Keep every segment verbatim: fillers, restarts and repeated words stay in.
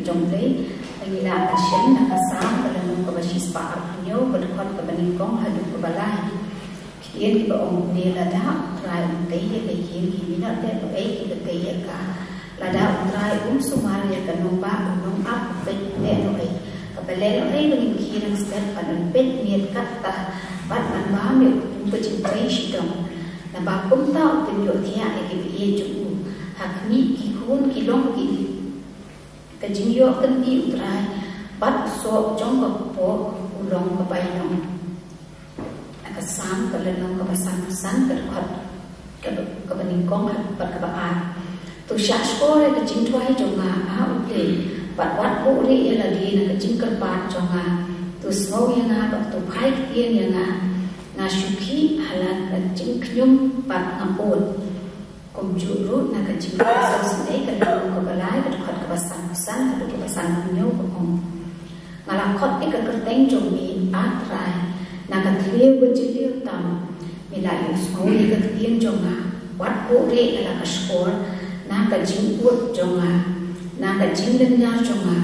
Jong Blei, ngi la ka shem na ka Salm ka lynnong kaba shispah arphew hynñiew, ka dkhot kaba nyngkong haduh kaba lai. Ki ktien kiba ong, ne lada U Trai un tei ïa ka ïing, hi mi na te to ei kiba tei ïa ka. Lada U Trai um sumar ïa ka nongbah u nongap, peit ne to ei. Kaba leh to ei ba ngin khie nang step, ban un peit miet katta, bad ban bam ïa u kum ka jingtrei shidong. Naba kumta u pynïoh thiah ïa kiba ïeit jong u. Ha khmih ki khun ki long ki ka jingïoh kynti U Trai, bad u soh jong ka kpoh u long ka bainong. Na ka Salm ka lynnong kaba sanphew san, ka dkhot kaba, kaba nyngkong bad kaba ar. To shah shkor ïa ka jingduwai jong nga, A U Blei, bad wat buhrieh ïa lade na ka jingkyrpad jong nga. To sngew ïa nga bad to phai ktien ïa nga. Nga shu khih ha la ka jingkhñium bad nga ud. Kumjuh ruh na ka Jingpynshisha ka lynnong kaba lai, ka dkhot kaba sanphew san haduh kaba sanphew hynñiew, ka ong, nga la khot ïa ka kyrteng jong me, A Trai, na ka thliew ba jylliew tam. Me la ïohsngew ïa ka ktien jong nga. Wat buhrieh ïa la ka shkor na ka jingud jong nga, na ka jinglynñiar jong nga.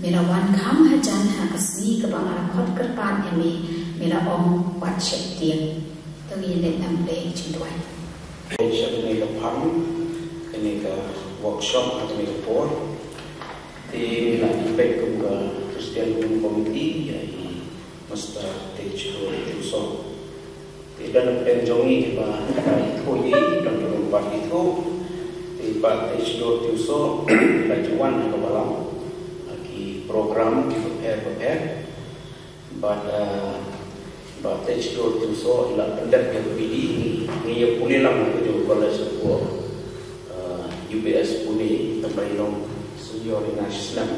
Me la wan kham hajan ha ka sngi kaba nga la khot kyrpad ïa me. Me la ong, wat sheptieng. To ngin leit nang peit ka jingduwai. Peit sha kane ka phang, kane ka workshop ha kane ka por. Te ngi la ïa peit kum ka Christian Home Committee ïa i Mister Tejdor Tiewsoh. Te don na pdeng jong ngi kiba ithuh ïa i, don kiba pat ithuh. Te i Bah Tejdor Tiewsoh i la ju wan ha ka balang ha ki program kiba pher bapher. Bad, ah, Bah Tejdor Tiewsoh i la pyndep ïa ka B D, ngi ïa pule lang ha ka jong ka college hapoh, ah, U B S Pune, tang ba i long senior ïa nga shi snem.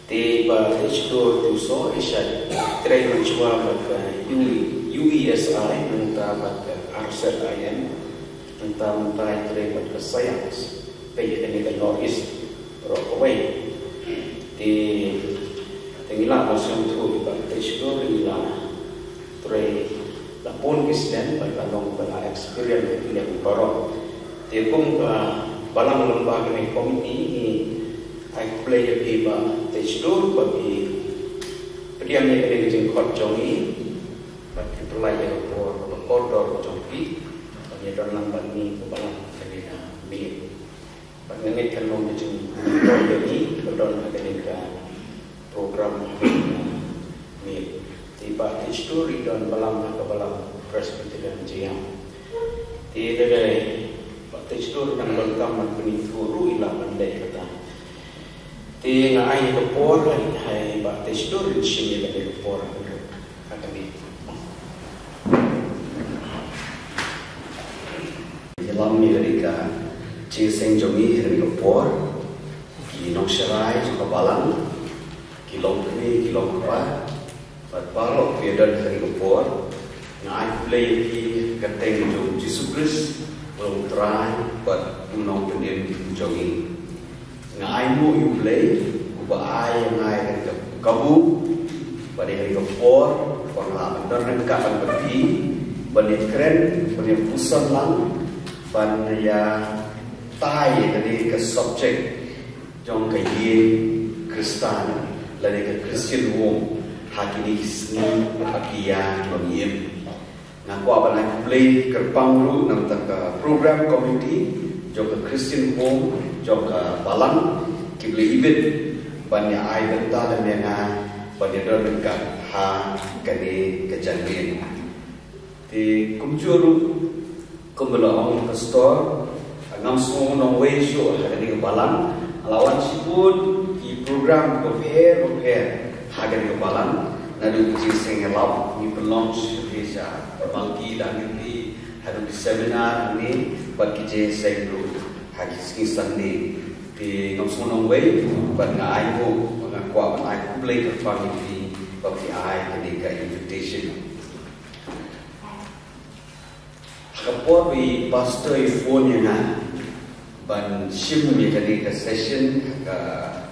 Te Bah Tejdor Tiewsoh i shait trei mynshuwa bad ka U E, U E S I, nangta bad ka R Z I M, nangta mynta i trei bad ka science. Peit kane ka North East baroh kawei. Te, te ngi lah ban sngewthuh ba Tejdor i la trei la bun ki snem bad la long ba la experience ïa ki liang baroh. Te kum ka balang lyngba kane ka committee ngi ai khublei ïa phi Bah Tejdor ba phi pdiang ïa kane ka jingkhot jong ngi bad phi pynlait ïa ka por kaba kordor jong phi ban ïa don lang bad ngi kum balang kane ka miet. Bad nga ngeit kan long ka jingmyntoi ïa ngi ba don ha kane ka program ha kane ka miet. Te i Bah Tejdor i don balang ha ka balang Presbyterian Jaiñia. Te lada i Bah Tejdor i dang donkam ban pynithuh ruh i lah ban leit kata. Te nga ai ka por ha i Bah Tejdor in shim ïa kane ka por ha kane. Ïalam ïa kane ka jingïaseng jong ngi ha kane ka por, ki nongsharai jong ka balang, ki longkmie, ki longkpa, bad baroh kiba don ha kane ka por, nga ai khublei ïa phi ha ka kyrteng jong u Jisu Khrist, u Trai bad u Nongpynim jong ngi. Nga ainguh ïa u Blei uba ai ïa nga ïa kane ka kabu bad ïa kane ka por ba nga lah ban don ryngkat bad phi, ban ïakren, ban ïapuson lang, ban ïatai ïa kane ka subject jong ka ïing Khristan lane ka Christian Home ha kine ki sngi ba ki ïa long im. Nga kwah ban ai khublei kyrpang ruh na ka bynta ka program committee jong ka Christian Home jong ka balang, kiba la ibit ban ïa ai bynta lem ïa nga ban ïa don ryngkat ha kane ka janmiet. Te kumjuh ruh kumba la ong pastor, ngam sngew nongwei shuh ha kane ka balang. La wan shibun ki program bapher bapher ha kane ka balang. Naduh ka jingïaseng ïalap ngi pynlong shuh sha Malki Longkmie, haduh ki seminar hangne bad ki jingïaseng ruh ha ki sngi Sunday. Te ngam sngew nongwei bad nga ainguh bad nga kwah ban ai khublei kyrpang ïa phi ba phi ai kane ka invitation. Ha ka por ba i pastor i phone ïa nga ban shim ïa kane ka session ha ka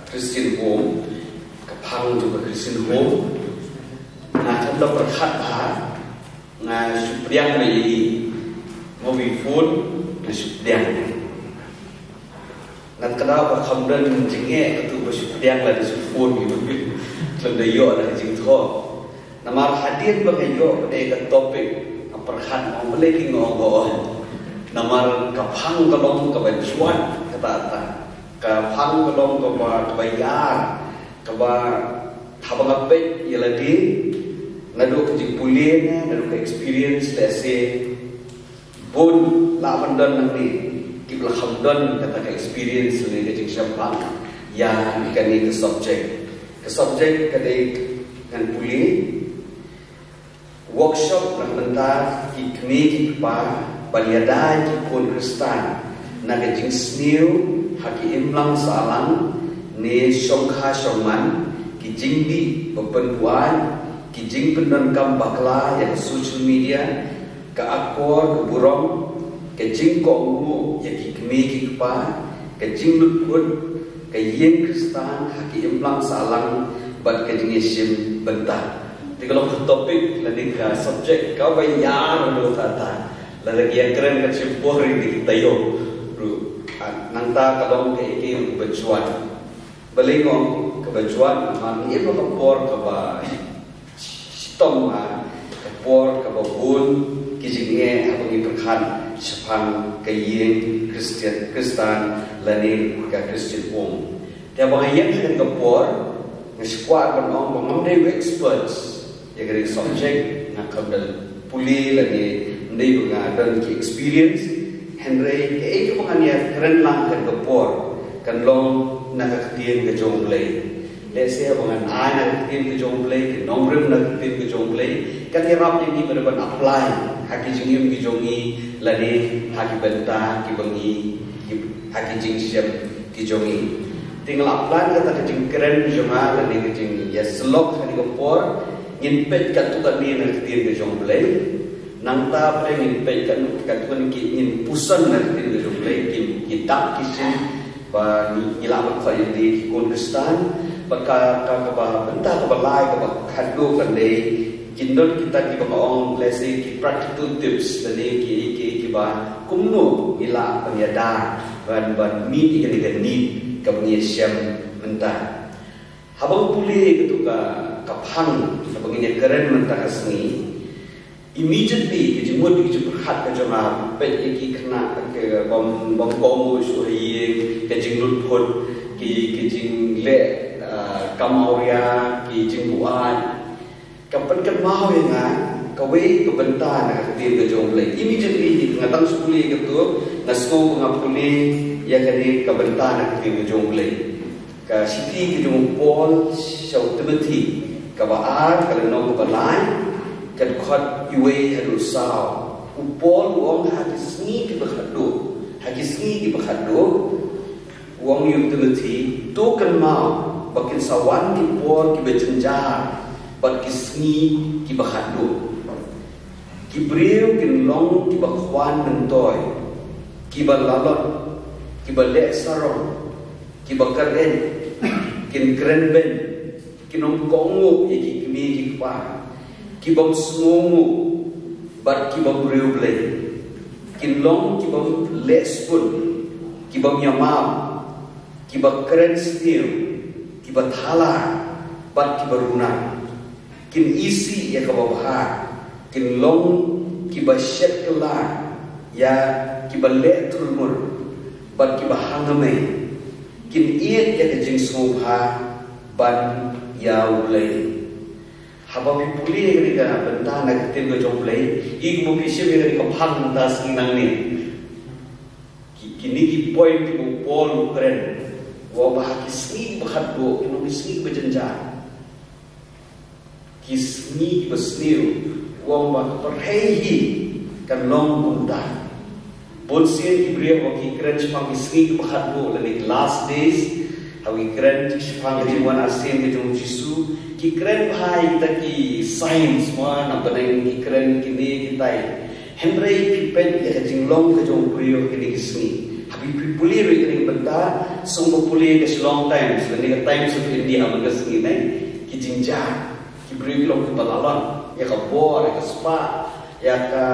Christian Home, ka phang jong ka Christian Home, nga khlem da pyrkhat bha, nga shu pdiang ïa i. Mo ba i phone, nga shu pdiang. Ka daw ka kham don jingeh katu ba shu pdiang la da shu phone ïa u. Khlem da ïoh da ka jingthoh. Namar hadien ba nga ïoh ka dei ka topic, nga pyrkhat ong balei ki nga ong ka ong. Namar ka phang ka long kaba jwat kata ta. Ka phang ka long kaba, kaba ïar, kaba haba nga peit ïa lade, naduh ka jingpule ne, naduh ka experience lehse bun lah ban don nangne kiba la kham don kata ka experience ne ka jingshemphang ïa kane ka subject. Ka subject ka dei ngan pule workshop na ka bynta ki kmie ki kpa ban ïada ïa ki khun Khristan na ka jingsniew ha ki imlang sahlang ne shongkha shongman, ki jingdih ba pynbuaid, ki jingpyndonkam bakla ïa ka social media, ka akor ka burom, ka jingkohnguh ïa ki kmie ki kpa, ka jinglutphut, ka ïing Khristan ha ki imlang sahlang bad ka jingïashim bynta. Te ka long ka topic lane ka subject kaba ïar ruh kata. Lada ki ïakren ka shim por ri ki taïew ruh. Ah, nangta ka long kaei kaei ruh kaba jwat. Balei nga ong kaba jwat? Namar ngi im ha ka por kaba shitom, ha ka por kaba bun ki jingeh haba ngi pyrkhat shaphang ka ïing Khristan, Khristan lane ka Christian home. Te haba nga ïeng ha kane ka por, nga sngewkwah ban ong ba ngam dei u experts ïa kane ka subject, nga khlem da pule lane ym dei ba nga don ki experience. Hynrei kaei kaba ngan ïakren lang ha kane ka por kan long na ka ktien ka jong U Blei. Lehse haba ngan ai na ka ktien ka jong U Blei, ki nongrim na ka ktien ka jong U Blei, kan ïarap ïa ngi ban apply ha ki jingim ki jong ngi lane ha ki bynta kiba ngi, ki, ha ki jingshem ki jong ngi. Te nga la plan kata ka jingkren jong nga lane ka jingïasyllok ha kane ka por, ngin peit katto katne na ka ktien ka jong U Blei. Nangta pyrshang ngin peit katto katne, ngin puson na ka ktien ka jong U Blei, ki, ki dak ki shin ba ngi, ngi lah ban khot ïa ki khun Khristan. Bad ka, ka, kaba bynta kaba lai kaba khatduh kan dei, kin don kita kiba nga ong lehse ki practical tips lane ki, ki, kiba kumno ngi lah ban ïada ban, ban meet ïa kane ka need kaba ngi ïashem mynta. Haba nga pule katu ka, ka phang kaba ngin ïakren mynta ka sngi, immediately ka jingmut ka jingpyrkhat ka jong nga, peit ïa ki khynnah ki bym, bym kohnguh shuh ha ïing, ka jinglutphut, ki, ki jingleh, ah, kam awria, ki jingbuaid. Ka pynkynmaw ïa nga kawei ka bynta na ka ktien ka jong U Blei. Immediately nga tang shu pule katu, nga sngew ba nga pule ïa kane ka bynta na ka ktien ka jong U Blei. Ka shithi ka jong u Paul sha u Timothy, kaba ar, ka lynnong kaba lai, ka dkhot wei haduh saw. U Paul u ong ha ki sngi kiba khatduh, ha ki sngi kiba khatduh, u ong ïa u Timothy, to kynmaw ba kin sa wan ki por kiba jynjar bad ki sngi kiba khatduh. Ki briew kin long kiba khwan myntoi, kiba lalot, kiba leh sarong, kiba kren, kin kren beiñ, kin ym kohnguh ïa ki kmie ki kpa, ki bym sngewnguh bad ki bym riewblei, kin long ki bym leh sbun, ki bym ïamap, kiba kren sniew, kiba thala bad kiba runar. Kin isih ïa kaba bha, kin long kiba shet kylla ïa kiba leh thurmur bad kiba hangamei, kin ïeit ïa ka jingsngewbha ban ïa U Blei. Haba phi pule ïa kane ka bynta na ka ktien ka jong U Blei, i kumba phi shim ïa kane ka phang mynta sngi nangne. Ki, kine ki point kiba u Paul u kren, u ong ba ha ki sngi kiba khatduh, ki long ki sngi kiba jynjar, ki sngi kiba sniew, u ong ba ka pyrthei hi kan long kumta. Bun sien ki briew ba ki kren shaphang ki sngi kiba khatduh lane ki last days, haba ki kren shaphang ka jingwan arsien ka jong u Jisu, ki kren bha ïa kita ki signs, mo, na bneng ki kren kine kitai. Hynrei phi peit ïa ka jinglong ka jong u briew ha kine ki sngi. Haba phi pule ruh ïa kane ka bynta, sngewbha pule ka Shillong Times lane ka Times of India man ka sngi ne, ki jynjar. Ki briew ki long kiba lalot ïa ka bor, ïa ka spah, ïa ka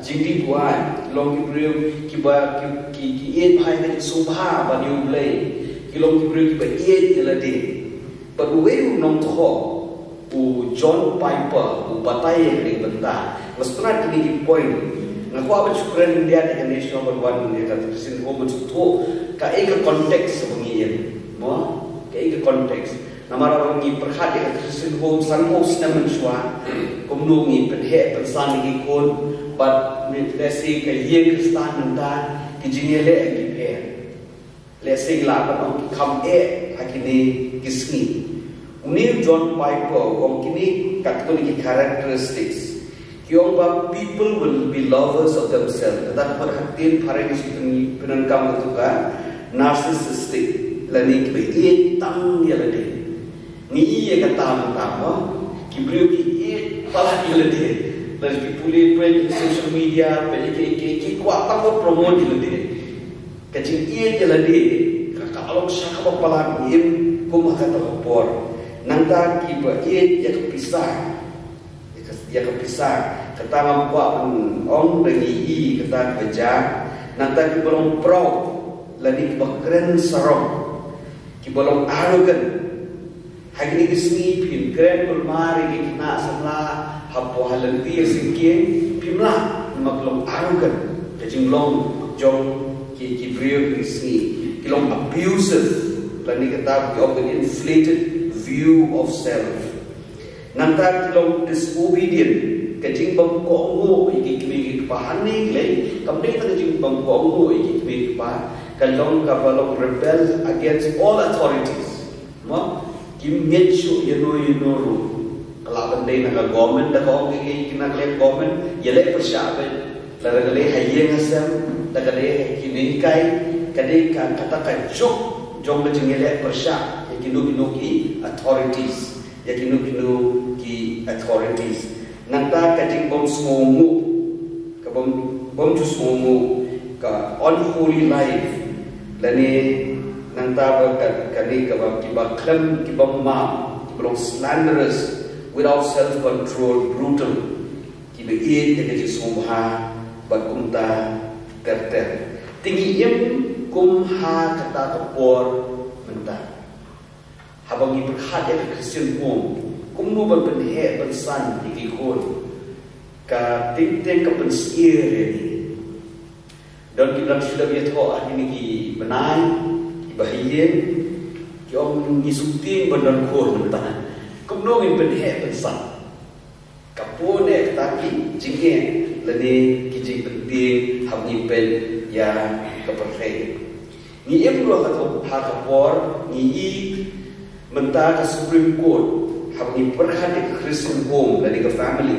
jingdih buaid. Long ki briew kiba ki ki ki ïeit bha ïa ka jingsngewbha ban ïa U Blei. Ki long ki briew kiba ïeit ïa lade. Bad uwei u nongthoh, u John Piper, u batai ïa kane ka bynta. Nga sngewtynnat kine ki point. Nga kwah ban shu kren ïa kane shuwa ban wan ïa ka Christian Home ban sngewthuh kaei ka context ba ngi ïa. Mo? Kaei ka context. Namar ba ngi pyrkhat ïa ka Christian Home sanphew snem mynshuwa. Kumno ngi pynheh pynsan ïa ki khun bad ngi, let's say, ka ïing Khristan mynta, ki jingïaleh ki pher. Let's say, la ban ong ki kham eh ha kine ki sngi. Une u John Piper u ong kine katto katne ki characteristics. Ki ong ba people will be lovers of themselves. Kata ka mut ha ktien phareng ngi pyn-, pyndonkam kata ka narcissistic. Lane kiba ïeit tang ïa lade. Ngi ïa kata mynta mo. Ki briew ki ïeit palat ïa lade. Lada phi pule peit ha social media, peit ïa ki, ki, ki kwah tang ba promote ïa lade. Ka jingïeit ïa lade ka, ka long sha kaba palat, ngi im kum ha kata ka por. Nangta kiba ïeit ïa ka pisa. Ïa ka, ïa ka pisa. Kata ngam kwah ban ong da ngi, ïa kata kaba jia. Nangta kiba long proud lane kiba kren sarong. Kiba long arrogant. Ha kine ki sngi phin kren kulmar ïa ki khynnah samla hapoh ha lynti ha syngkien, phim lah, namar ki long arrogant. Ka jinglong jong ki, ki briew kine ki sngi, ki long abusive. Lane kata ba ki ong ka inflated view of self. Nangta ki long disobedient, ka jingbymkohnguh ïa ki kmie ki kpa. Hangne lei, kam dei tang ka jingbymkohnguh ïa ki kmie ki kpa, ka long kaba long rebel against all authorities. Mo, kim ngeit shuh ïano ïano ruh. Ka lah ban dei na ka government, da ka ong ïa ki na ka liang government, ïaleh pyrshah beit. Lada ka dei ha ïing ha sem, da ka dei ha ki nonghikai, ka dei ka, kata ka juk jong ka jingïaleh pyrshah ïa kino kino ki authorities, ïa kino kino ki authorities. Nangta ka jingbym sngewnguh, ka bym, bym ju sngewnguh, ka unholy life, lane nangta ba ka, kane kaba, kiba khlem, kiba map, kiba long slanderous, without self control, brutal, kiba ïeit ïa ka jingsngewbha bad kumta ter ter. Te ngi im kum ha kata ka por mynta. Haba ngi pyrkhat ïa ka Christian Home, kumno ban pynheh pynsan ïa ki khun, ka teng teng ka pynsngewsih ïa ngi. Don kiba dang shu dep ïathoh ha kine ki bnai, kiba ha ïing, ki ong ngi sngewtieng ban don khun mynta. Kumno ngin pynheh pynsan? Ka bun eh kata ki jingeh lane ki jingpynthieng haba ngi peit ïa ka pyrthei. Ngi im ruh ha ka, ha ka por ngi i mynta ka Supreme Court, haba ngi pyrkhat ïa ka Christian Home lane ka family.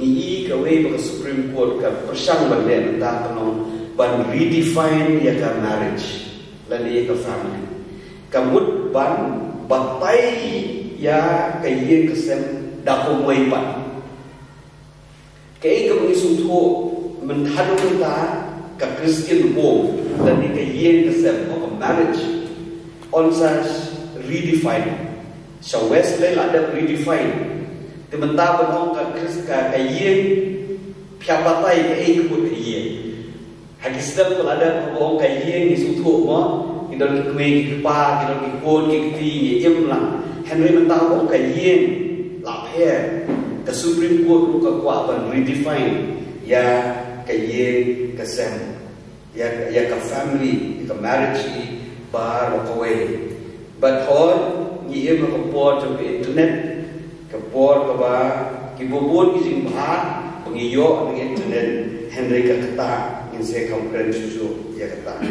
Ngi i kawei ba ka Supreme Court ka pyrshang ban leh mynta, ka long ban redefine ïa ka marriage lane ïa ka family. Ka mut ban batai ïa ka ïing ka sem da kumwei pat. Kaei kaba ngi sngewthuh mynta haduh mynta, ka Christian Home lane ka ïing ka sem, ka marriage, yn sa redefine. Sha West lei la dep redefine. Te mynta ban ong ka Christ, ka, ka ïing, phi hap batai kaei ka mut ka ïing. Ha ki step ba la dep, haba ong ka ïing ngi sngewthuh mo, ki don ki kmie ki kpa, ki don ki khun ki kti, ngi im lang. Hynrei mynta haba ong ka ïing la pher. Ka Supreme Court ruh ka kwah ban redefine ïa ka ïing ka sem, ïa, ïa ka family, ïa ka marriage hi baroh kawei. Bad hooid, ngi im ha ka por jong ka internet, ka por kaba ki bun ki jingbha ba ngi ïoh na ka internet, hynrei ka kata ngin sa kham kren shuh shuh ïa kata.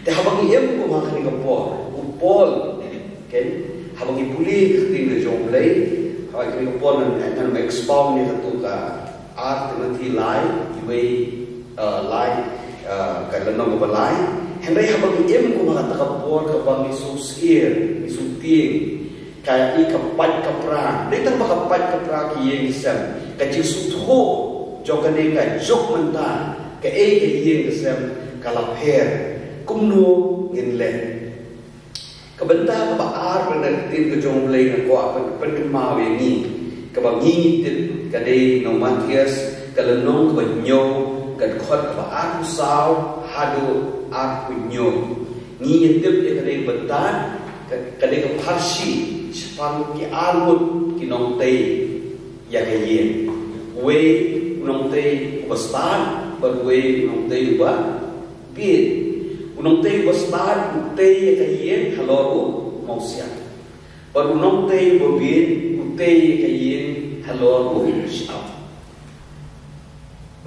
Te haba ngi im kum ha kane ka por, u Paul, okay, haba ngi pule ka ktien ka jong U Blei, ha kane ka por ngan, ngan expound ïa katu ka Ar Timothi lai, kiwei, uh, lai, uh, ka lynnong kaba lai. Hynrei haba ngi im kum ha kata ka por kaba ngi sngewsih, ngi sngewtieng, ka i ka pait ka pra. Dei tang ba ka pait ka pra ka ïing ka sem, ka jingsngewthuh jong kane ka juk mynta, kaei ka ïing ka sem, ka la pher. Kumno ngin leh? Ka bynta kaba ar ba na ka ktien ka jong U Blei nga kwah ban pynkynmaw ïa ngi, kaba ngi ngi tip, ka dei na u Mathaios, ka lynnong kaba hynñiew, ka Dkhot kaba arphew saw haduh arphew hynñiew. Ngi ïa tip ïa ka dei bynta ka, ka dei ka pharshi shaphang ki arngut ki nongtei ïa ka ïing. Uwei u nongtei uba stad bad uwei u nongtei uba bieit. U nongtei uba stad u tei ïa ka ïing halor u mawsiang. Bad u nongtei uba bieit u tei ïa ka ïing halor u shyiap.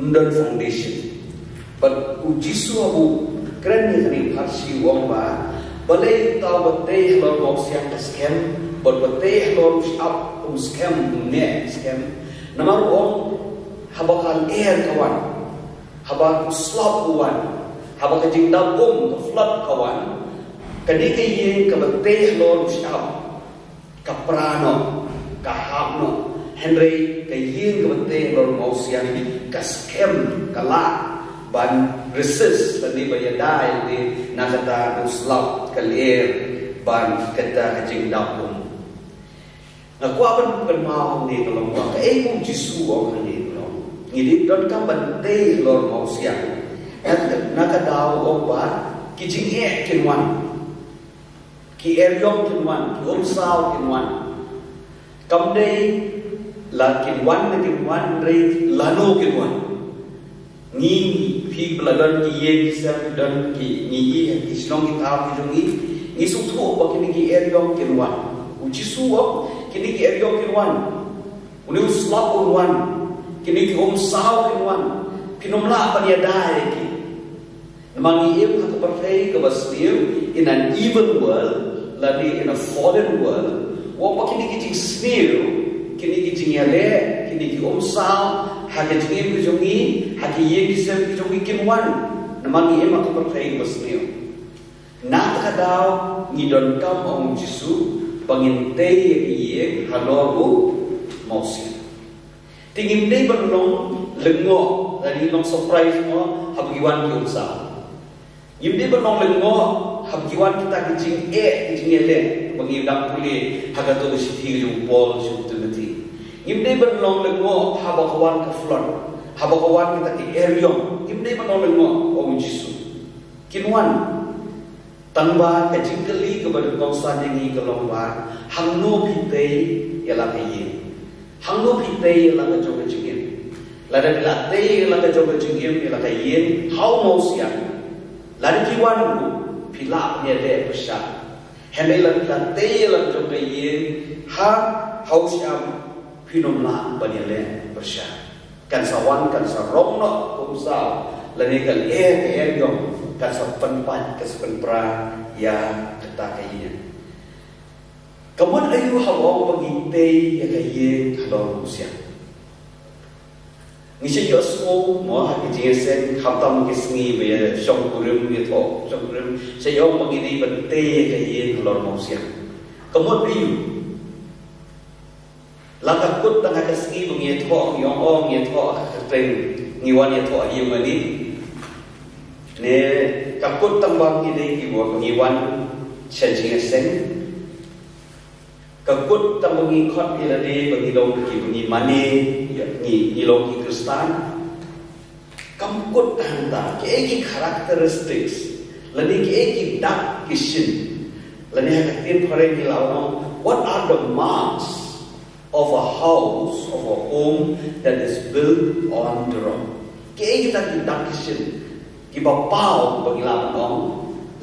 Ym don foundation. Bad u Jisu haba u kren ïa kane ka pharshi u ong ba, balei uta uba tei halor u mawsiang ka skhem, bad uba tei halor u shyiap um skhem, um neh skhem. Namar u ong, haba ka lyer ka wan, haba u slap u wan, haba ka jingdap um, ka flood ka wan, kane ka ïing kaba tei halor u shyiap ka pra noh, ka hap noh. Hynrei ka ïing kaba tei halor u mawsiang ka skhem, ka lah ban resist lane ban ïada ïa lade na kata ka slap, ka lyer bad kata ka jingdap um. Nga kwah ban pynpaw hangne ka long ba kaei ba u Jisu u ong hangne ka long, ngi dei donkam ban tei halor u mawsiang. Na, na ka daw u ong ba ki jingeh kin wan, ki eriong kin wan, ki umsaw kin wan. Kam dei la kin wan ne kin wan, hynrei lano kin wan. Ngi, phi ba la don ki ïing ki sem, don ki, ngi ïa ki shnong ki thaw ki jong ngi, ngi sngewthuh ba kine ki eriong kin wan. U Jisu u ong kine ki eriong kin wan. Une u slap un wan. Kine ki umsaw kin wan. Phin ym lah ban ïada ïa ki. Namar ngi im ha ka pyrthei kaba sniew, in an evil world, lane in a fallen world. U ong ba kine ki jingsniew, kine ki jingïaleh, kine ki umsaw ha ka jingim ka jong ngi, ha ki ïing ki sem ki jong ngi kin wan. Namar ngi im ha ka pyrthei kaba sniew. Na kata ka daw ngi donkam, ong u Jisu, ba ngin tei ïa ki ïing halor u mawsiang. Te ngim dei ban long lyngngoh, lane long surprise mo haba ki wan ki umsaw. Ngim dei ban long lyngngoh haba ki wan kita ki jingeh, ki jingïaleh ba ngi dang pule ha kato ka shithi ka jong u Paul sha u Timothy. Ngim dei ban long lyngngoh haba ka wan ka flood, haba ka wan kita ki eriong. Ngim dei ban long lyngngoh, ong u Jisu. Kin wan. Tangba ka jingkylli kaba donkam sa ïa ngi ka long ba, hangno phi tei ïa la ka ïing? Hangno phi tei ïa la ka jong ka jingim? Lada phi la tei ïa la ka jong ka jingim, ïa la ka ïing ha u mawsiang, lada ki wan ruh phi lah ban ïaleh pyrshah. Hynrei lada phi la tei ïa la ka jong ka ïing ha, ha u shyiap, phin ym lah ban ïaleh pyrshah. Kan sa wan, kan sa rong noh ka umsaw, lane ka lyer ka eriong, kan sa pynpait, kan sa pynpra ïa kata ka ïing. Ka mut aïu haba ong ba ngi tei ïa ka ïing halor u mawsiang? Ngi shu ïohsngew mo ha ki jingïaseng, khamtam ki sngi ba ïa shongkurim, ïathoh shongkurim, shu ïoh ba ngi dei ban tei ïa ka ïing halor u mawsiang. Ka mut aïu? La ka kut tang ha ka sngi ba ngi ïathoh, ngi ong, oh, ngi ïathoh ha ka kyrteng, ngi wan ïathoh ha ïing mane. Ne ka kut tang ba ngi dei kiba, ba ngi wan sha jingïaseng. Ka kut tang ba ngi khot ïa lade ba ngi long kiba ngi mane, ïa, ngi, ngi long ki Khristan. Kam kut tang hangta, kiei ki characteristics, lane kiei ki dak ki shin, lane ha ka ktien phareng ngi la ong, what are the marks of a house, of a home that is built on the rock? Kiei kita ki dak ki shin kiba paw ba ngi lah ban ong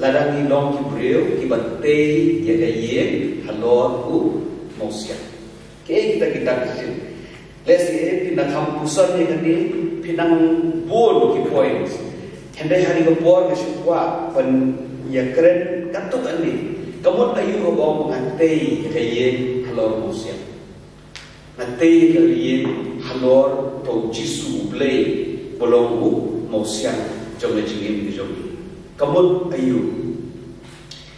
lada ngi long ki briew kiba tei ïa ka ïing halor u mawsiang? Kiei kita ki dak ki shin? Lehse phin dang kham puson ïa kane, phin dang bun ki points. Hynrei ha kane ka por nga shu kwah ban ïakren katto katne. Ka mut aïu haba ong nga tei ïa ka ïing halor u mawsiang? Nga tei ïa ka ïing halor uta u Jisu U Blei ba long u mawsiang jong ka jingim ka jong ngi. Ka mut aïu?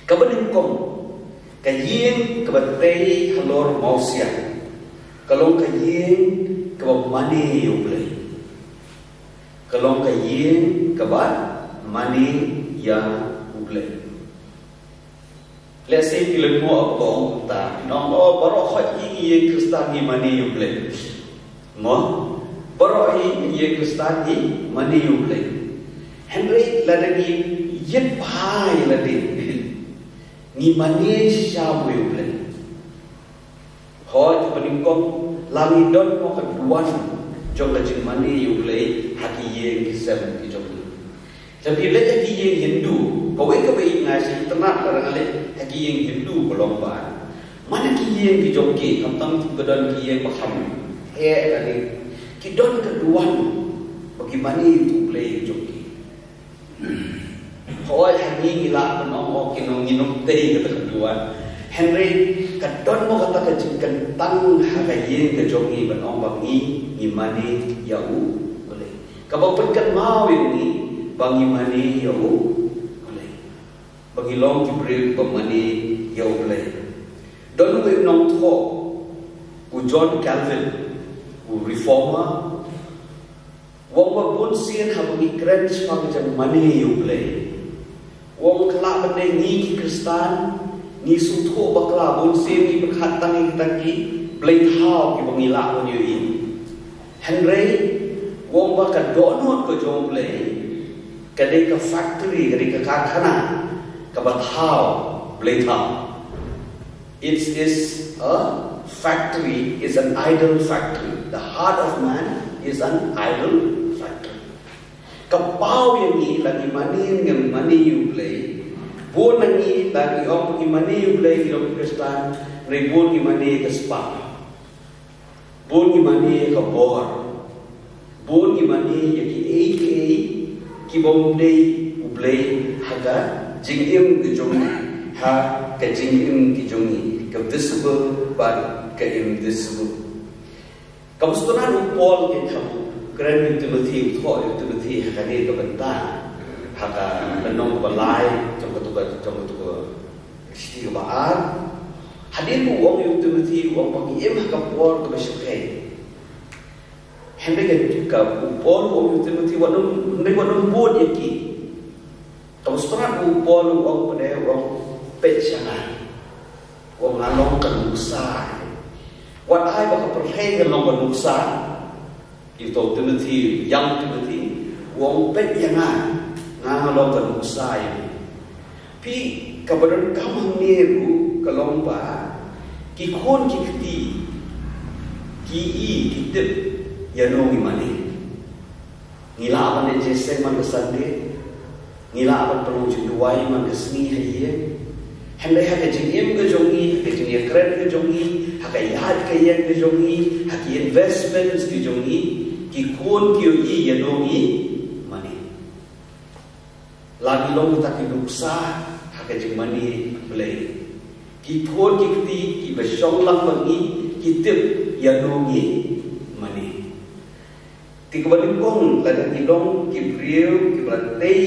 Kaba nyngkong, ka ïing kaba tei halor u mawsiang ka long ka ïing kaba mane ïa U Blei. Ka long ka ïing kaba mane ïa U Blei. Lehse phi lyngngoh ba ong kumta, phin ong, oh, baroh khoit ngi, ngi ïing Khristan ngi mane ïa U Blei. Mo? Baroh hi ngi ïa Khristan ngi mane ïa U Blei. Hynrei lada ngi ïit bha ïa lade, ngi mane shisha mo ïa U Blei? Hooid, kaba nyngkong, la ngi don mo ka duwan jong ka jingmane ïa U Blei ha ki ïing ki sem ki jong ngi. Lada ngi leit ha ki ïing Hindu, kawei kaba ïeit nga shu itynnad lada nga leit ha ki ïing Hindu, ka long ba man ki ïing ki jong ki, khamtam ki ba don ki ïing ba kham heh kane, ki don ka duwan ba ki mane ïa U Blei jong ki. Hooid, ha ngi ngi lah ban ong, oh, ki nong, ngi nongtei kata ka duwan. Hynrei ka don mo kata ka jingkyntang ha ka ïing ka jong ngi ban ong ba ngi, ngi mane ïa U Blei. Kaba pynkynmaw ïa ngi ba ngi mane ïa U Blei, ba ngi long ki briew ba mane ïa U Blei. Don uwei u nongthoh, u John Calvin, u reformer, u ong ba bun sien haba ngi kren shaphang ka jingmane ïa U Blei, u ong, ka lah ban dei ngi ki Khristan ngi sngewthuh bakla, bun sien ngi pyrkhat tang ïa kita ki blei thaw kiba ngi lah ban ïohi. Hynrei u ong ba ka dohnud ka jong U Blei ka dei ka factory, ka dei ka karkhana kaba thaw blei thaw. It is a factory, is an idol factory. The heart of man is an idol factory. Ka paw ïa ngi la ngi mane, ngi mane ïa U Blei. Bun na ngi la ngi ong ngi mane ïa U Blei, ngi long Khristan, hynrei bun ngi mane ïa ka spah. Bun ngi mane ïa ka bor. Bun ngi mane ïa kiei kiei ki bym dei U Blei ha ka jingim ka jong ngi, ha ka jingim ka jong ngi, ka visible bad ka invisible. Kaba sngewtynnat, u Paul ka, kaba kren ïa u Timothy, u thoh ïa u Timothy ha kane ka bynta, ha ka lynnong kaba lai jong katu ka, jong katu ka shithi kaba ar. Hadien ba u ong ïa u Timothy, u ong ba ngi im ha ka por kaba shyrkhei. Hynrei ka, ka, u Paul u ong ïa u Timothy, wat nym, hynrei wat nym bud ïa ki. Kaba sngewtynnat, u Paul u ong pat, u ong, peit ïa nga, u ong, nga long ka nuksa. Wat ai ba ka pyrthei kan long ka nuksa ïa u Timothy, young Timothy, u ong, peit ïa nga, nga, nga long ka nuksa ïa u. Phi, kaba donkam hangne ruh ka long ba ki khun ki kti ki i, ki tip ïano ngi mane. Ngi lah ban leit jingïaseng man ka Sunday, ngi lah ban pynlong jingduwai man ka sngi ha ïing. Hynrei ha ka jingim ka jong ngi, ha ka jingïakren ka jong ngi, ha ka ïaid ka ïeng ka jong ngi, ha ki investments ki jong ngi, ki khun ki ïohi ïano ngi mane. La ngi long kita ki nuksa ha ka jingmane Blei. Ki khun ki kti kiba shong lang bad ngi ki tip ïano ngi mane. Te kaba nyngkong, lada ngi long ki briew kiba la tei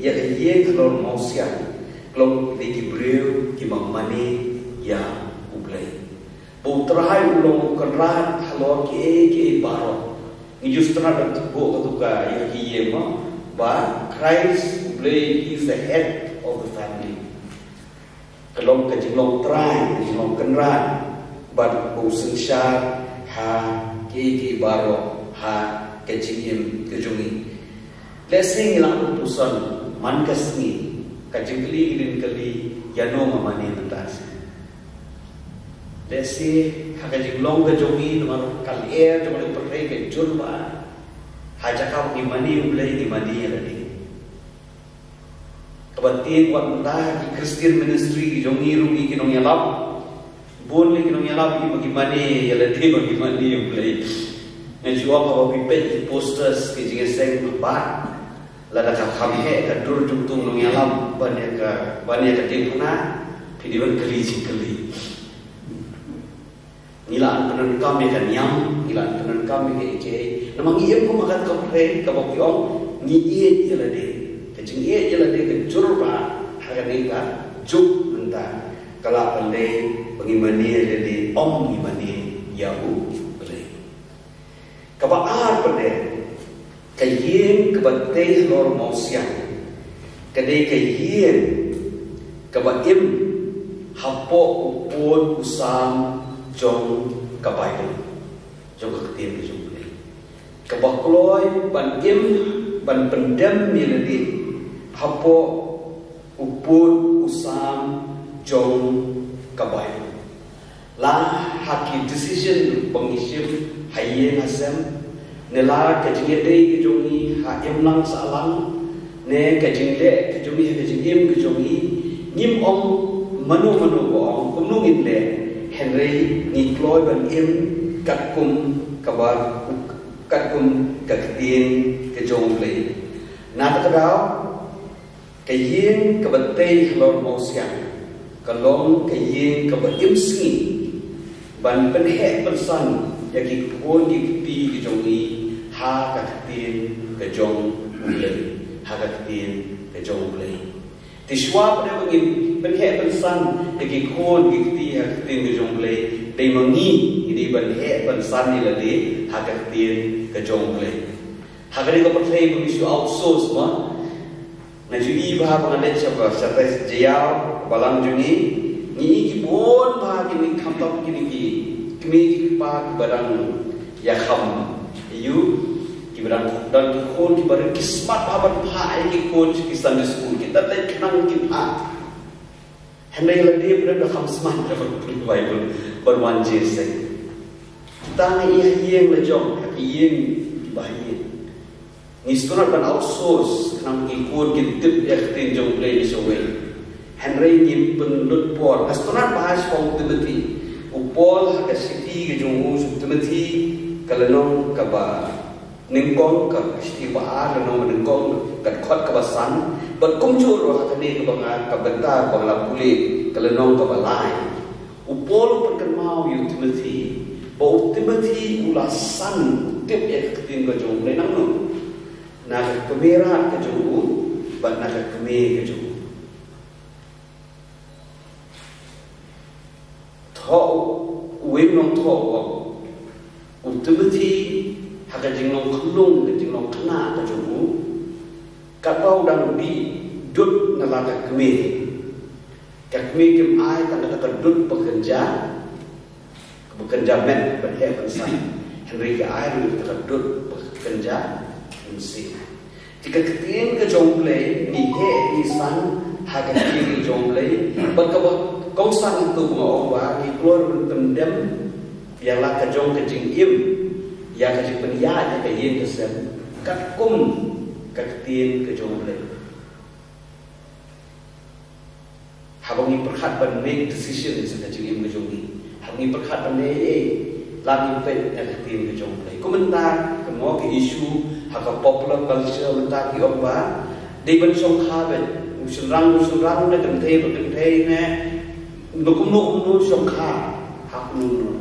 ïa ka ïing halor mawsiang, ka long ki briew kiba mane ïa U Blei. Ba U Trai u long u kynrad halor kiei kiei baroh. Ngi ju sngewthuh ba katu ka ïa ki ïa ma ba Christ, U Blei, he is the head of the family. Ka long ka jinglong trai, ka jinglong kynrad bad ba u synshar ha kiei kiei baroh ha ka jingim ka jong ngi. Lehse ngi lah ban puson man ka sngi, ka jingkylli, ka jingkylli, ïano nga mane mynta sngi. Lehse ha ka jinglong ka jong ngi, namar ka lyer jong ka pyrthei ka jur bha. Ha jaka ba ngi mane U Blei, ngi mane ïa lade. Kaba tieng, wat mynta ki Christian ministry ki jong ngi ruh, ki nongïalam, bun lei ki nongïalam ki ba ki mane ïa lade, ba ki mane ïa U Blei. Nga ju ong, haba phi peit ki posters ki jingïaseng, ba lada ka kham heh ka dur jong uto u nongïalam ban ïa ka, ban ïa ka diengphna, phi dei ban kylli jingkylli. Ngi la pyndonkam ïa ka niam, ngi la pyndonkam ïa ka ïeit. Namar ngi im kum ha ka pyrthei kaba ki ong ngi ïeit ïa lade. Ka jingïeit ïa lade ka jur bha ha kane ka juk mynta. Ka lah ban dei ba ngi mane ïa lade, ym ngi mane ïa U Blei. Kaba ar pat, ka ïing kaba tei halor mawsiang ka dei ka ïing kaba im hapoh u pud u sam jong ka Baibl, jong ka ktien ka jong U Blei. Kaba kloi ban im, ban pyndem ïa lade hapoh u pud u sam jong ka Baibl. La ha ki decision ba ngi shim ha ïing ha sem, ne la ka jingïadei ka jong ngi ha imlang sahlang, ne ka jingleh ka jong ngi ha ka jingim ka jong ngi, ngim ong mano mano ba ong kumno ngin leh, hynrei ngi kloi ban im katkum kaba, katkum ka ktien ka jong U Blei. Na kata ka daw, ka ïing kaba tei halor mawsiang ka long ka ïing kaba im sngi ban pynheh pynsan ïa ki khun ki kti ki jong ngi ha ka ktien ka jong U Blei, ha ka ktien ka jong U Blei. Te shuwa pat ba ngin pynheh pynsan ïa ki khun ki kti ha ka ktien ka jong U Blei, dei ma ngi, ngi dei ban heh pynsan ïa lade ha ka ktien ka jong U Blei. Ha kane ka pyrthei ba ngi shu outsource ma, nga ju i bha ba nga leit sha ba, sha tai sha jaiaw balang jong ngi, ngi i ki bun bha kine ki khamtam, kine ki kmie ki kpa kiba dang ïakham ïa u, kiba dang, dang ki khun kiba rit, ki smat bha ban phah ïa ki khun ki Sunday school, kita leit khnang ki phah. Hynrei lade pat da kham smat da ban pule Baibl ban wan jingïaseng. Tang ïa ïing la jong, ïa ïing ba ïing. Ngi sngewthuh ban outsource, khnang ba ki khun kin tip ïa ka ktien jong U Blei na shawei. Hynrei ngim pynlut por. Nga sngewthuh ba ha u Timothy, u Paul ha ka shithi ka jong u sha u Timothy, ka lynnong kaba nyngkong, ka shithi ba ar, lynnong ba nyngkong, ka dkhot kaba san. Bad kumjuh ruh ha kane kaba nga, ka bynta ba nga la pule, ka lynnong kaba lai. U Paul u pynkynmaw ïa u Timothy ba u Timothy u la san, u tip ïa ka ktien ka jong U Blei nangno? Na ka kmie rat ka jong u bad na ka kmie ka jong u. Thoh, uwei u nongthoh u ong, u Timothy ha ka jinglong khyllung, ka jinglong khynnah ka jong u, katba u dang dih, dud na la ka kmie. Ka kmie kim ai tang kata ka dud ba kynja, ba kynja met, ba heh ban san. Hynrei ki ai ruh kata ka dud ba kynja mynsiem. Te ka ktien ka jong U Blei, ngi heh ngi san ha ka ktien ka jong U Blei. Bad kaba kongsan ïa tu ba nga ong ba ngi kloi ban pyndem ïa la ka jong ka jingim, ïa ka jingpynïaid ïa ka ïing ka sem, katkum ka ktien ka jong U Blei. Haba ngi pyrkhat ban make decision ha ka jingim ka jong ngi, haba ngi pyrkhat ban leh ei ei, la ngi peit ïa ka ktien ka jong U Blei. Kumta, ka mo ka issue ha ka popular culture mynta ki ong ba dei ban shongkha beit, u shynrang u shynrang ne kynthei ba kynthei ne, kumno kumno shongkha ha kumno kumno.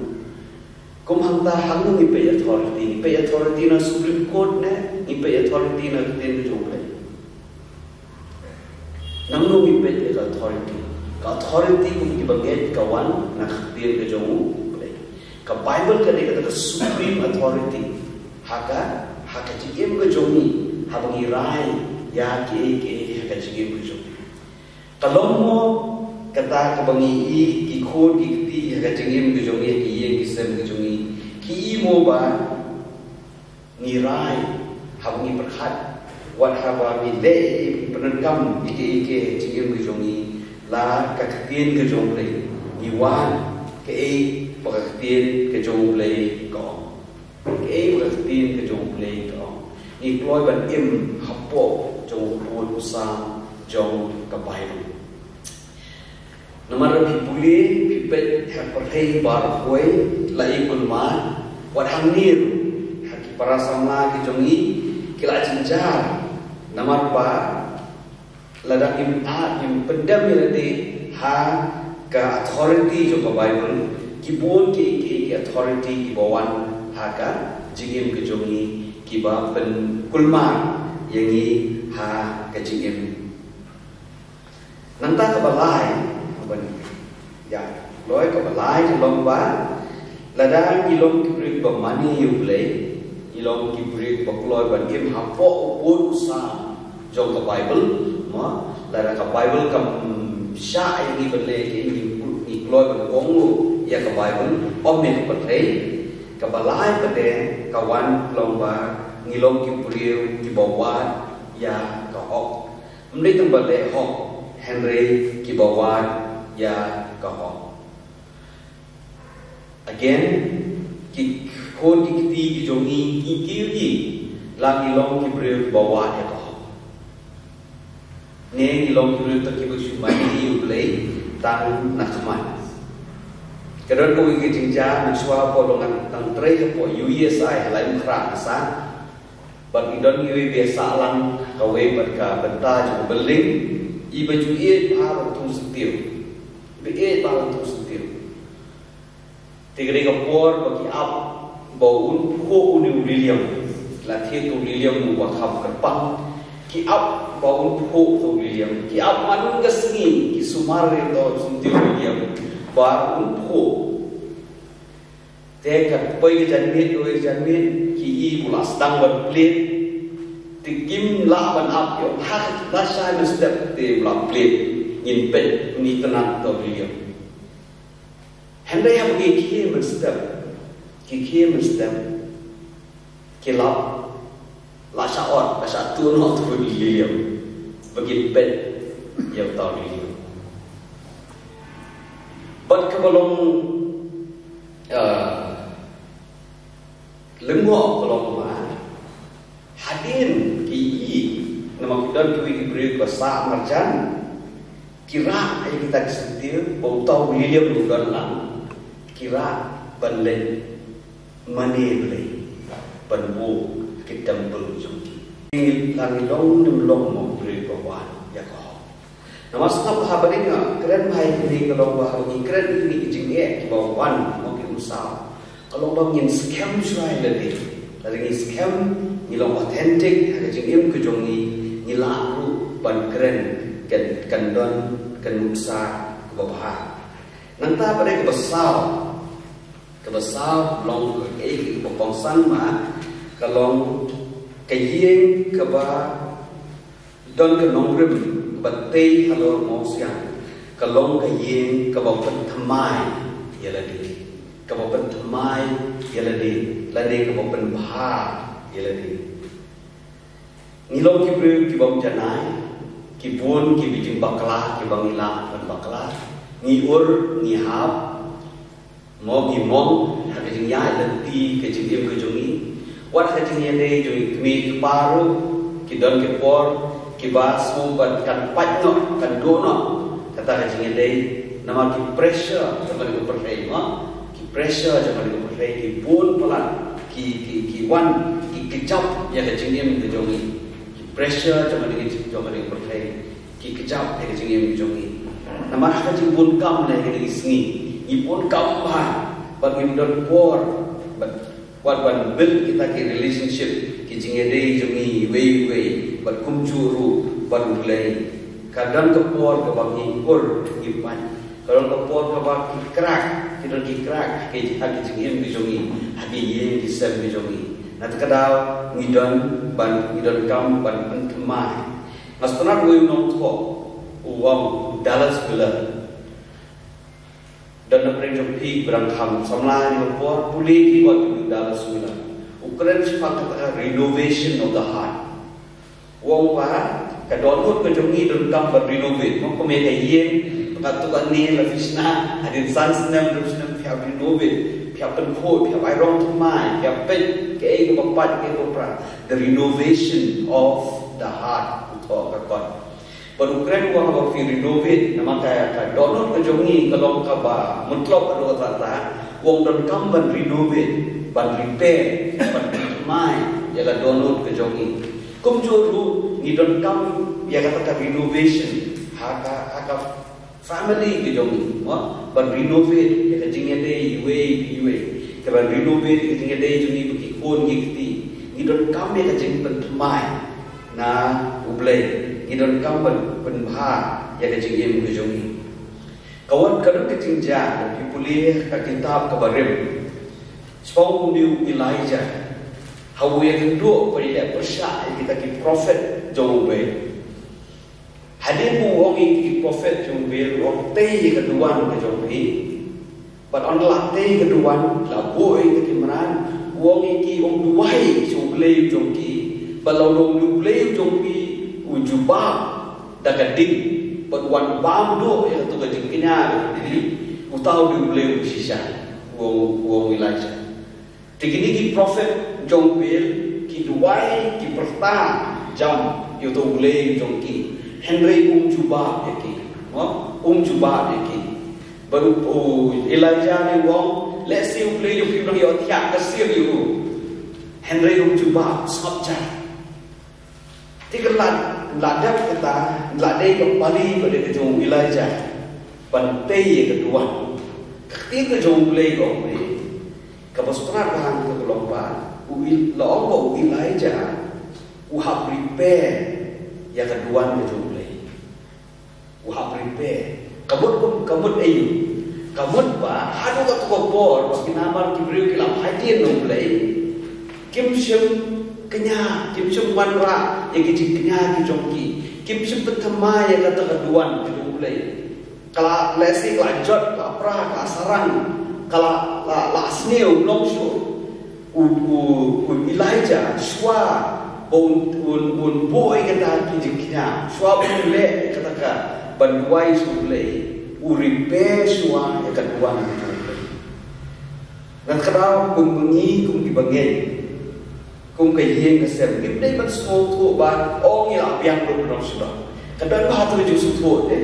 Kum hangta, hangno ngi peit authority? Ngi peit authority na Supreme Court ne ngi peit authority na ka ktien ka jong U Blei? Nangno ngi peit ïa ka authority? Ka authority kum kiba ngeit ka wan na ka ktien ka jong U Blei. Ka Bible ka dei kata ka supreme authority ha ka, ha ka jingim ka jong ngi, haba ngi rai ïa kiei kiei ha ka jingim ka jong ngi. Ka long mo kata kaba ngi i ki khun ki kti ha ka jingim ka jong ngi, ha ki ïing ki sem ka jong ngi, ki i mo ba ngi rai, haba ngi pyrkhat, wat haba ngi leh, ngi pyndonkam ïa kiei kiei ha ka jingim ka jong ngi, la ka ktien ka jong U Blei, ngi wan kaei ba ka ktien ka jong U Blei ka ong. Kaei ba ka ktien ka jong U Blei ka ong. Ngi kloi ban im hapoh jong u pud u sam jong ka Bible. Namar phi pule, phi peit ha Pyrthei Baroh Hoi, la i kulmar, wat hangne ruh ha ki para samla ki jong ngi, ki la jynjar. Namar ba lada ngim, ah, ngim pyndem ïa lade ha ka authority jong ka Bible, ki bun ki, ki, ki authority kiba wan ha ka jingim ka jong ngi, kiba pynkulmar ïa ngi ha ka jingim. Nangta kaba lai, kaba, ïa, loi kaba lai ka long ba, lada ngi long ki briew ba mane ïa U Blei, ngi long ki briew ba kloi ban im hapoh u pud u sam jong ka Bible, mo, lada ka Bible kam shah ïa ngi ban leh, ngi, ngi kloi ban kohnguh ïa ka Bible, ym ïa ka pyrthei. Kaba lai pat ka wan long ba ngi long ki briew kiba wad ïa ka hok. Ym dei tang ba leh hok, hynrei kiba wad ïa ka hok. Again, ki khun ki kti ki jong ngi ki kiew ïa la ngi long ki briew kiba wad ïa ka hok. Ne ngi long ki briew tang kiba shu mane ïa U Blei tang na khmat. Ka don kawei ka jingjia mynshuwa ba long ngan tang trei hapoh U S A ha lai u khrah nasa. Bad ngi don iwei ba ïa sah lang kawei bad ka bynta jong ka building, iba ju ïeit bha ba thung syntiew. Iba ïeit bha ba thung syntiew. Te ka dei ka por ba ki ap ba un phuh une u liliam. La thied u liliam uba kham kyrpang. Ki ap ba un phuh u liliam. Ki ap man ka sngi ki sumar ïa uto u syntiew liliam ba un phuh. Te ka poi ka janmiet, poi ka janmiet, ki i ba u la sdang ban plied. Te kim lah ban ap ïa u, ha la shai mynstep te u la plied. Ngin peit, ngin itynnad uto u liliam. Hynrei haba ki khie mynstep, ki khie mynstep, ki lap, la shah ot, la shah tuh noh uto u liliam. Ba kin peit ïa uto u liliam. Bad kaba long, eh, lyngngoh ka long ba hadien ki i, namar ki don kiwei ki briew kiba sah marjan, ki rah ïa kita ki syntiew ba uto u liliam u don lang, ki rah ban leit mane Blei, ban buh ki temple jong ki. Ngi la ngi long ne ym long mo, u briew ba wad ïa ka hok. Namar sngap bha ba dei nga kren bha ïa kine, ka long ba ngi kren ïa kine ki jingeh kiba wan mo, ki umsaw. Ka long ba ngin skhem shuwa ïa lade. Lada ngi skhem, ngi long authentic ha ka jingim ka jong ngi, ngi lah ruh ban kren, kan, kan don ka nuksa kaba bha. Nangta pat dei kaba saw. Kaba saw long kaei kaba kongsan ma, ka long ka ïing kaba don ka nongrim kaba tei halor mawsiang, ka long ka ïing kaba pynthymmai ïa lade, kaba pynthymmai ïa lade, lane kaba pynbha ïa lade. Ngi long ki briew kibym janai, ki bun ki jingbakla kiba ngi lah ban bakla, ngi ur, ngi hap, mo, ngi mong ha ka jingïaid lynti ka jingim ka jong ngi. Wat ha ka jingïadei jong ngi kmie kpa ruh, ki don ki por kiba sngew ba kan pait noh, kan duh noh kata ka jingïadei, namar ki pressure jong kane ka pyrthei, mo, ki pressure jong kane ka pyrthei, ki bun palat ki, ki, ki wan, ki kjap ïa ka jingim ka jong ngi. Ki pressure jong kane ka, jong kane ka pyrthei ki kjap ïa ka jingim ka jong ngi. Namar ha ka jingbun kam leh kine ki sngi, ngi bun kam bha, bad ngim don por bad, wat ban build kita ki relationship, ki jingïadei jong ngi iwei iwei, bad kumjuh ruh bad U Blei. Ka don ka por kaba ngi ur, ngi pait. Ka don ka por kaba ki crack, ki don ki crack ha ki, ha ki jingim ki jong ngi, ha ki ïing ki sem ki jong ngi. Na kata ka daw ngi don ban, ngi donkam ban pynthymmai. Nga sngewthuh uwei u nongthoh u ong, Dallas Willard. Don na pdeng jong phi ba dang kham samla ïa ka por, pule ki kot u Dallas Willard. U kren shaphang kata ka renovation of the heart. U ong ba ka dohnud ka jong ngi donkam ban renovate. Mo, kum ïa ka ïing, katto katne la phi shna, hadien san snem, hynriew snem phi hap renovate, phi hap pynkhuid, phi hap ai rong thymmai, phi hap peit kaei kaba pait, kaei kaba pra. The renovation of the heart, u thoh ka kot. Bad u kren u ong ba phi renovate, namar ka, ka dohnud ka jong ngi ka long kaba mutlop haduh katta katta. U ong donkam ban renovate, ban repair, ban pynthymmai ïa ka dohnud ka jong ngi. Kumjuh ruh ngi donkam ïa kata ka renovation ha ka, ha ka family ka jong ngi, mo? Ban renovate ïa ka jingïadei iwei iwei. Ka ban renovate ïa ka jingïadei jong ngi bad ki khun ki kti. Ngi donkam ïa ka jingpynthymmai na U Blei. Ngi donkam ban pynbha ïa ka jingim ka jong ngi. Ka wan ka don ka jingjia, phi pule ka kitab kaba rim. Shaphang une u Elijah, ha u ïakynduh ba u leh pyrshah ïa kita ki prophet jong U Blei. Hadien ba u ong ïa ki prophet jong U Blei, u ong tei ïa ka duwan ka jong phi. Bad haba la tei ka duwan, la buh ïa ki mrad, u ong ïa ki, ong, duwai sha U Blei u jong ki. Bad lada U Blei u jong phi u jubab da ka ding, bad wan bam duh ïa kato ka jingkñia ka ding, uta u dei U Blei u shisha, u ong, u ong Elijah. Te kine ki prophet jong Baal ki duwai, ki pyrta jam ïa uto u blei jong ki, hynrei um jubab ïa ki. Mo? Um jubab ïa ki. Bad u, u Elijah ne u ong, lehse u Blei jong phi u nang ïoh thiah ka sir ïa u. Hynrei um jubab, sngap jar. Te ka la, la dep kata, la dei ka pali ba dei ka jong u Elijah ban tei ïa ka duwan. Ka ktien ka jong U Blei ka ong, kaba sngewthuh bha ka long ba u Il-, la ong ba u Elijah u hap prepare ïa ka duwan ka jong U Blei. U hap prepare. Ka mut kum, ka mut aïu? Ka mut ba haduh kato ka por ba ki namar ki briew ki la phai dien na U Blei, kim shym kñia, kim shym wanrah ïa ki jingkñia ki jong ki. Kim shym pynthymmai ïa kata ka duwan ka jong U Blei. Ka la, lehse ka la jot, ka la pra, ka la sarang, ka la, la, la sniew, ym long shuh. U, u, u Elijah, shuwa ba un, un, un buh ïa kata ki jingkñia, shuwa ba un leh ïa kata ka ban duwai sha U Blei, u repair shuwa ïa ka duwan ka jong U Blei. Ngan kdew kum ba ngi, kum ki bangeit, kum ka ïing ka sem, ngim dei ban sngewthuh ba, oh, ngi la biang lut na u sdang. Ka don bha tu ju sngewthuh te.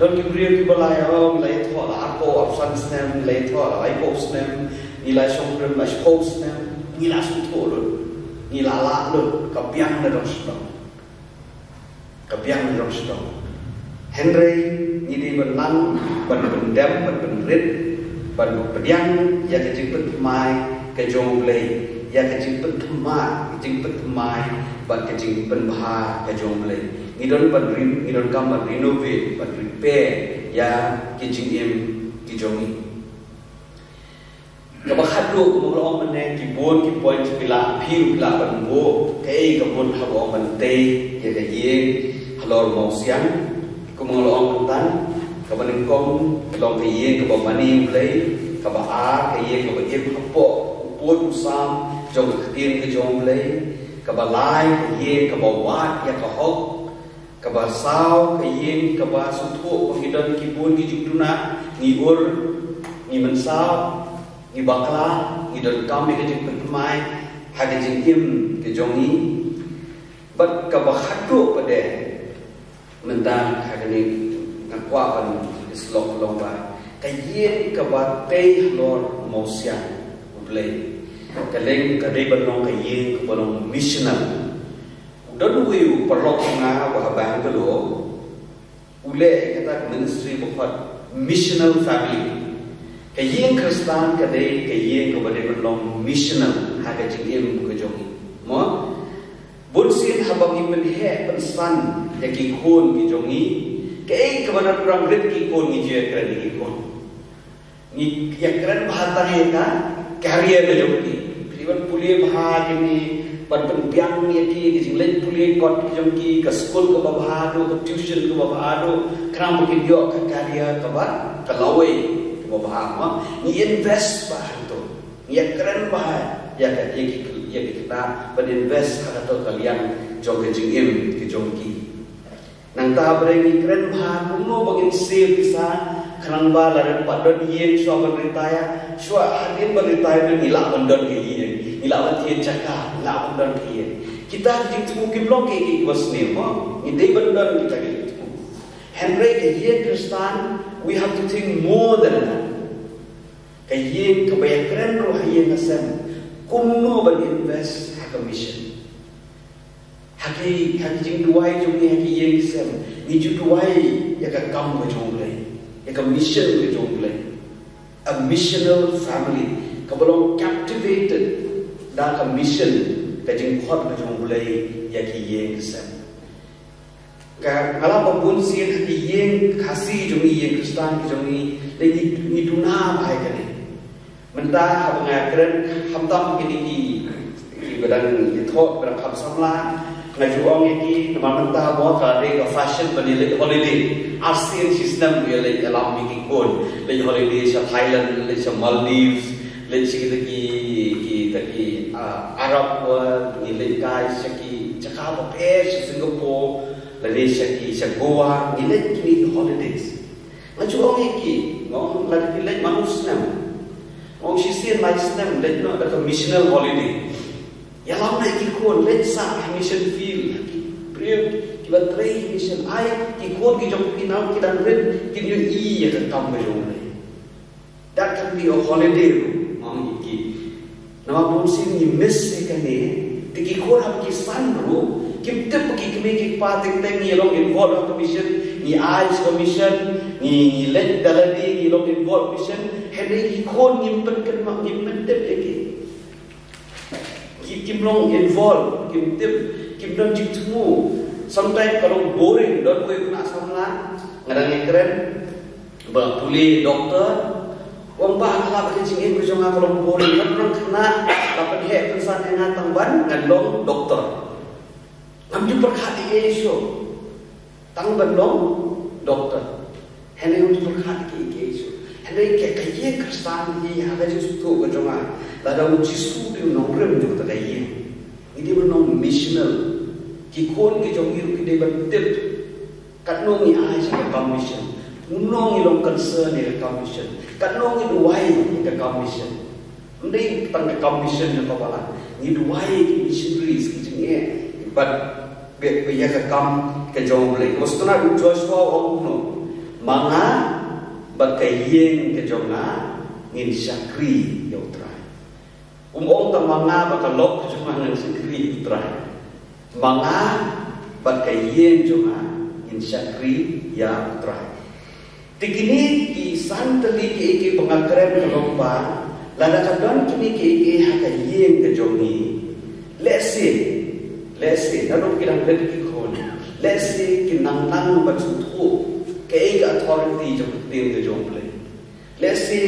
Don ki briew kiba la ïa, oh, ngi la ïathoh la arphew arphew san snem, ngi la ïathoh la laiphew snem, ngi la shongprim la shiphew snem, ngi la sngewthuh lut, ngi la lah lut, ka biang na dong sdang. Ka biang na dong sdang. Hynrei ngi dei ban nang, ban pyndem, ban pynrit, ban pdiang ïa ka jingpynthymmai ka jong U Blei, ïa ka jingpynthymmai, ka jingpynthymmai bad ka jingpynbha ka jong U Blei. Ngi don ban rin, ngi donkam ban renovate, ban repair ïa ki jingim ki jong ngi. Kaba khatduh, kumba la ong mynne, ki bun ki point phi lah, phi lah ban buh, kaei ka mut haba ong ban tei ïa ka ïing halor mawsiang. Kumba la ong mynta, kaba nyngkong ka long ka ïing kaba mane U Blei, kaba ar ka ïing kaba im hapoh u pud u sam jong ka ktien ka jong U Blei, kaba lai ka ïing kaba wad ïa ka hok, kaba saw ka ïing kaba sngewthuh ba ngi don ki bun ki jingduna, ngi ur, ngi mynsaw, ngi bakla, ngi donkam ïa ka jingpynthymmai ha ka jingim ka jong ngi. Bad kaba khatduh pat de, mynta ha kane nga kwah ban ïasyllok long ba ka ïing kaba tei halor mawsiang U Blei, ka dei, ka dei ban long ka ïing kaba long missional. U don uwei u paralok jong nga uba ha Bangalore, u leh ïa kata ka ministry ba khot missional family. Ka ïing Khristan ka dei ka ïing kaba dei ban long missional ha ka jingim ka jong ngi. Mo? Bunsien haba ngi pynheh pynsan ïa ki khun ki jong ngi, kaei kaba nang rit ki khun, ngi ju ïakren ïa ki khun. Ngi ïakren bha tang ïa ka career ka jong ki. Phi ban pule bha kine, ban pynbiang ïa ki, ki jingleit pule kot ki jong ki, ka skul kaba bha haduh, ka tuition kaba bha haduh, khnang ba kin ïoh ka career kaba, ka lawei kaba bha, mo. Ngi invest bha hangto. Ngi ïakren bha ïa ka, ïa ki, ïa ki khynnah, ban invest ha kato ka liang jong ka jingim ka jong ki. Nangta hynrei ngi kren bha kumno ba ngin save pisa, khnang ba lada pat don ïing shuwa ban retire, shuwa hadien ban retire ngi lah ban don ka ïing, ngi lah ban thied jaka, ngi lah ban don ka ïing. Kita ki jingthmu kim long ki, ki ba sniew mo, ngi dei ban don kita ki jingthmu. Hynrei ka ïing Khristan, we have to think more than that. Ka ïing kaba ïakren ruh ha ïing ha sem, kumno ban invest ha ka mission. Ha ki, ha ki jingduwai jong ngi ha ki ïing ki sem, ngi ju duwai ïa ka kam ka jong U Blei, ïa ka mission ka jong U Blei. A missional family, kaba long captivated da ka mission, ka jingkhot ka jong U Blei ïa ki ïing ki sem. Ka, nga la ba bun sien ha ki ïing Khasi jong ngi, ïing Khristan ki jong ngi, lei ngi, ngi duna bha ïa kane. Mynta haba nga kren, khamtam kine ki, kiba dang ïathoh, kiba dang kham samla, Nga ju ong ïa ki, namar mynta mo ka dei ka fashion ban ïaleit holiday. Arsien shisnem ïaleit ïalam ïa ki khun. Leit holiday sha Thailand, leit sha Maldives, leit sha kita ki, kita ki, ah, Arab world, ngi leit kai sha ki jaka bapher, sha Singapore, lane sha ki, sha Goa, ngi leit kine ki holidays. Nga ju ong ïa ki, nga ong lada phi leit man u snem, nga ong shisien lai snem, leit noh da ka missional holiday. Ïalam noh ïa ki khun, leit sah ha mission field, ha ki briew kiba trei ha mission, ai ki khun ki jong phi, namar ki dang rit, kin ïohi ïa ka kam ka jong U Blei. That can be a holiday ruh, nga ong ïa ki. Namar bunsien ngi miss ïa kane, te ki khun haba ki san ruh, kim tip ba ki kmie ki kpa teng teng ngi long involved ha ka mission, ngi ai sha ka mission, ngi, ngi leit da lade, ngi long involved mission, hynrei ki khun ngim pynkynmaw, ngim pyntip ïa ki. Ki, kim long involved, kim tip, kim don jingthmu. Sometimes ka long boring, don kawei u khynnah samla, nga dang ïakren, ba pule doctor, u ong bah, nga lap ka jingim ka jong nga ka long boring, nga dang khynnah, la pynheh pynsan ïa nga tang ban ngan long doctor. Ngam ju pyrkhat ïa ei shuh. Tang ban long doctor. Hynrei ngam ju pyrkhat ïa kiei kiei shuh. Hynrei ka, ka ïing Khristan hi ha ka jingsngewthuh ka jong nga, lada U Jisu u dei u nongrim jong kata ka ïing, ngi dei ban long missional. Ki khun ki jong ngi ruh ki dei ban tip katno ngi ai sha ka kam mission, kumno ngi long concern ïa ka kam mission, katno ngi duwai ïa ka kam mission. Ym dei tang ka kam mission jong ka balang, ngi duwai ïa ki missionaries, ki jingeh, bad bad ïa ka kam ka jong U Blei. Kaba sngewtynnat, u Joshua u ong kumno: Ma nga bad ka ïing ka jong nga ngin shakri ïa U Trai. Um ong tang ma nga bad ka lok ka jong nga ngin shakri ïa U Trai. Ma nga bad ka ïing jong nga ngin shakri ïa U Trai. Te kine ki san tylli kiei kiei ba nga kren ka long ba, lada ka don kine kiei kiei ha ka ïing ka jong ngi, lehse, lehse naduh ki dang rit ki khun, lehse kin nang nang ban sngewthuh kaei ka authority jong ka ktien ka jong U Blei. Lehse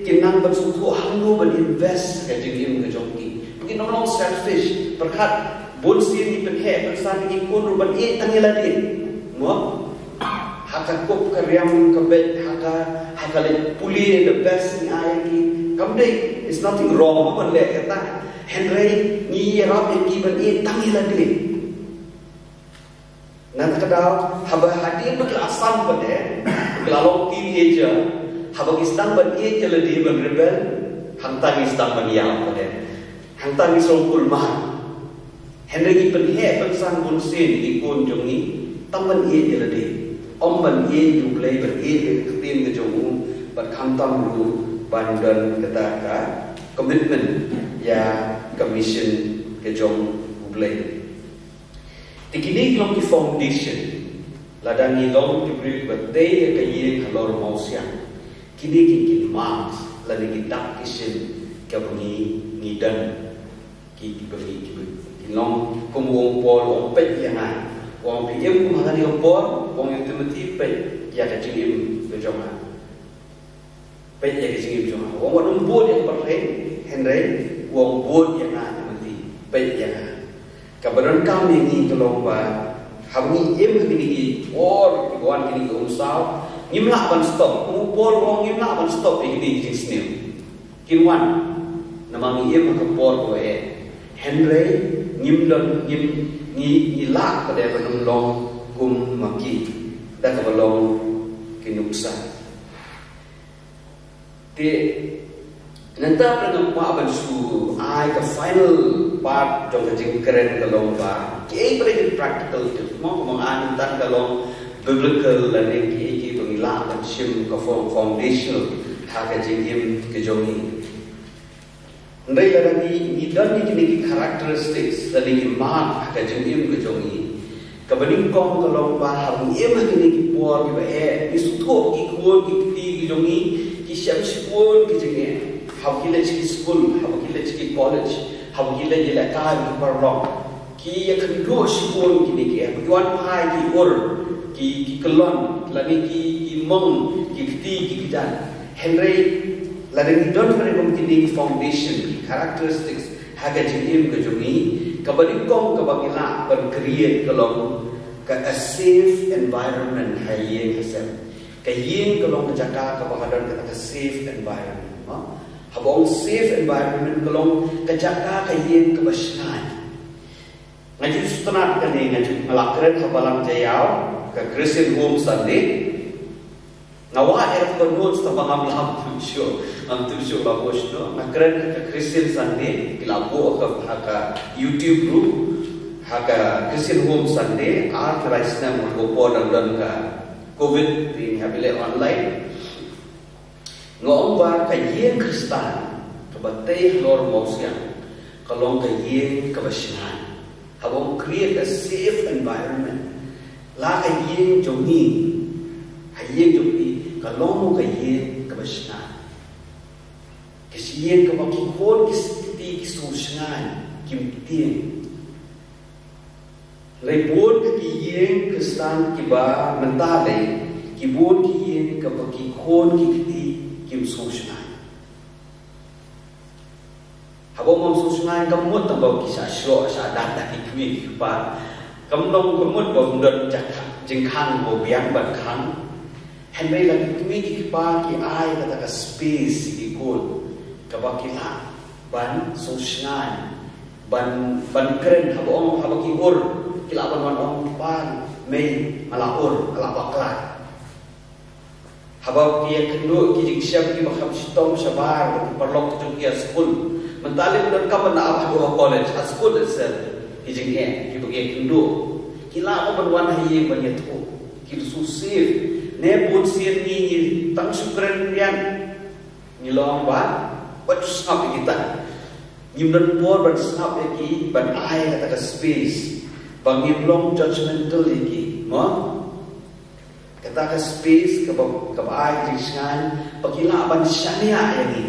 kin nang ban sngewthuh hangno ban invest ka jingim ka jong ki. Kin ym long selfish. Pyrkhat, bunsien ngi pynheh pynsan ïa ki khun ruh ban ïeit tang ïa lade, mo? Ha ka kup ka riam ka beit, ha ka, ha ka leit pule, the best ngi ai ïa ki. Kam dei, it's nothing wrong ban leh kata. Hynrei ngi ïarap ïa ki ban ïeit tang ïa lade. Na kata ka daw, haba hadien ba ki la san pat de, ki la long teenager, haba ki sdang ban ïeit ïa lade, ban rebel, hangta ngi sdang ban ïap pat de. Hangta ngi sngewkul mar. Hynrei ngi pynheh pynsan bunsien ïa ki khun jong ngi tang ban ïeit ïa lade, ym ban ïeit ïa U Blei, ban ïeit ïa ka ktien ka jong u, bad khamtam ruh ban don kata ka commitment ïa ka mission ka jong U Blei. Te kine ki long ki foundation. Lada ngi long ki briew kiba tei ïa ka ïing halor mawsiang, kine ki, ki marks lane ki dak ki shin kiba ngi, ngi don. Ki, kiba ngi, kiba ngi long, kum u ong Paul, u ong peit ïa nga. U ong phi im kum ha kane ka por, u ong ïa u Timothy peit ïa ka jingim ka jong nga. Peit ïa ka jingim jong nga. U ong wat ym bud ïa ka pyrthei, hynrei u ong bud ïa nga Timothy, peit ïa nga. Kaba donkam ïa ngi ka long ba haba ngi im ha kine ki por kiba wan kine ki umsaw, ngim lah ban stop. Kum u Paul u ong, ngim lah ban stop ïa kine ki jingsniew. Kin wan, namar ngi im ha ka por kaba eh. Hynrei ngim don, ngim, ngi, ngi lah pat de ban ym long kum ma ki, da kaba long ki nuksa. Te nangta pat nga kwah ban shu ai ka final part jong ka jingkren ka long ba, kiei pat ki practical tip, mo, kumba nga ai mynta ka long biblical lane kiei kiei ba ngi lah ban shim ka fo-, foundational ha ka jingim ka jong ngi. Hynrei lada ngi, ngi don ïa kine ki characteristics lane ki mark ha ka jingim ka jong ngi, kaba nyngkong ka long ba haba ngi im ha kine ki por kiba eh, ngi sngewthuh ki khun ki kti ki jong ngi ki shem shibun ki jingeh. Haba ki leit sha ki skul, haba ki leit sha ki college, haba ki leit ïalehkai bad ki paralok, ki ïakynduh shibun kine ki eh, ba ki wan phai ki ur, ki, ki kyllon, lane ki, ki mong, ki kti, ki kjat. Hynrei lada ngi don pat kum kine ki foundation, ki characteristics ha ka jingim ka jong ngi, Kaba nyngkong kaba ngi lah ban create ka long ka a safe environment ha ïing ha sem. Ka ïing ka long ka jaka kaba ka don kata ka safe environment, ha? Haba ong safe environment ka long ka jaka ka ïing kaba shngaiñ. Nga ju sngewtynnat kane, nga ju, nga la kren ha Balang Jaïaw, ka Christian Home Sunday. Nga wad ïa ka notes tang ba ngam lah, ngam tip shuh, ngam tip shuh ba buh shuh. Nga kren ka Christian Sunday, ki la buh ha ka, ha ka YouTube group, ha ka Christian Home Sunday, ar tylli snem ha ka por dang don ka covid, te ngi hap leh online. Nga ong ba ka ïing Khristan kaba tei halor mawsiang ka long ka ïing kaba shngaiñ. Haba ong create a safe environment, la ka ïing jong ngi, ha ïing jong ngi ka long ka ïing kaba shngaiñ. Ka ïing kaba ki khun ki kti ki sngewshngaiñ, kim tieng. Hynrei bun ki ïing Khristan kiba mynta lei, ki bun ki ïing kaba ki khun ki kti kim sngewshngaiñ. Haba ym sngewshngaiñ kam mut tang ba ki shah shoh shah dat da ki kmie ki kpa. Kam long kam mut ba ym don jaka jingkhang ba biang ban khang. Hynrei la ki kmie ki kpa ki ai kata ka space ïa ki khun kaba ki lah ban sngewshngaiñ, ban, ban kren, haba ong, haba ki ur, ki lah ban wan ong, "Pa, mei, nga la ur, nga la bakla." Haba ki ïakynduh ki jingshem kiba kham shitom shabar bad ki paralok jong ki ha skul. Mynta lei ym donkam ban ap haduh ha college, ha skul itself, ki jingeh kiba ki ïakynduh, ki lah ban wan ha ïing ban ïathuh. Ki la shu safe. Ne bun sien ngi, ngi tang shu kren ïa ngi long ba, ba shu sngap ïa kita. Ngim don por ban sngap ïa ki, ban ai kata ka space. Ba ngim long judgmental ïa ki, mo? Kata ka space kaba, kaba ai jingshngaiñ ba ki lah ban shaniah ïa ngi.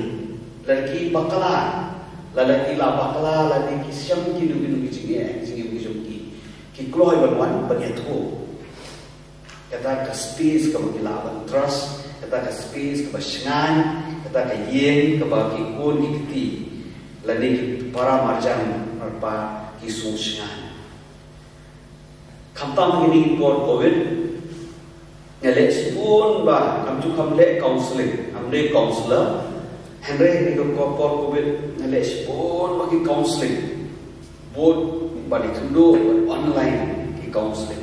Lada ki bakla, lada ki la bakla, lada ki shem kino kino ki jingeh, ki jingeh ki jong ki, ki kloi ban wan ban ïathuh. Kata ka space kaba ki lah ban trust, kata ka space kaba shngaiñ, kata ka ïing kaba ki khun ki kti, lane ki para marjan marpa ki sngewshngaiñ. Khamtam ha kine ki por covid, nga leh shibun ba, ngam ju kham leh counseling, ngam dei counselor, hynrei ha kine ki por covid nga leh shibun ba ki counseling. Bun ba dei khyndiat bad online ki counseling.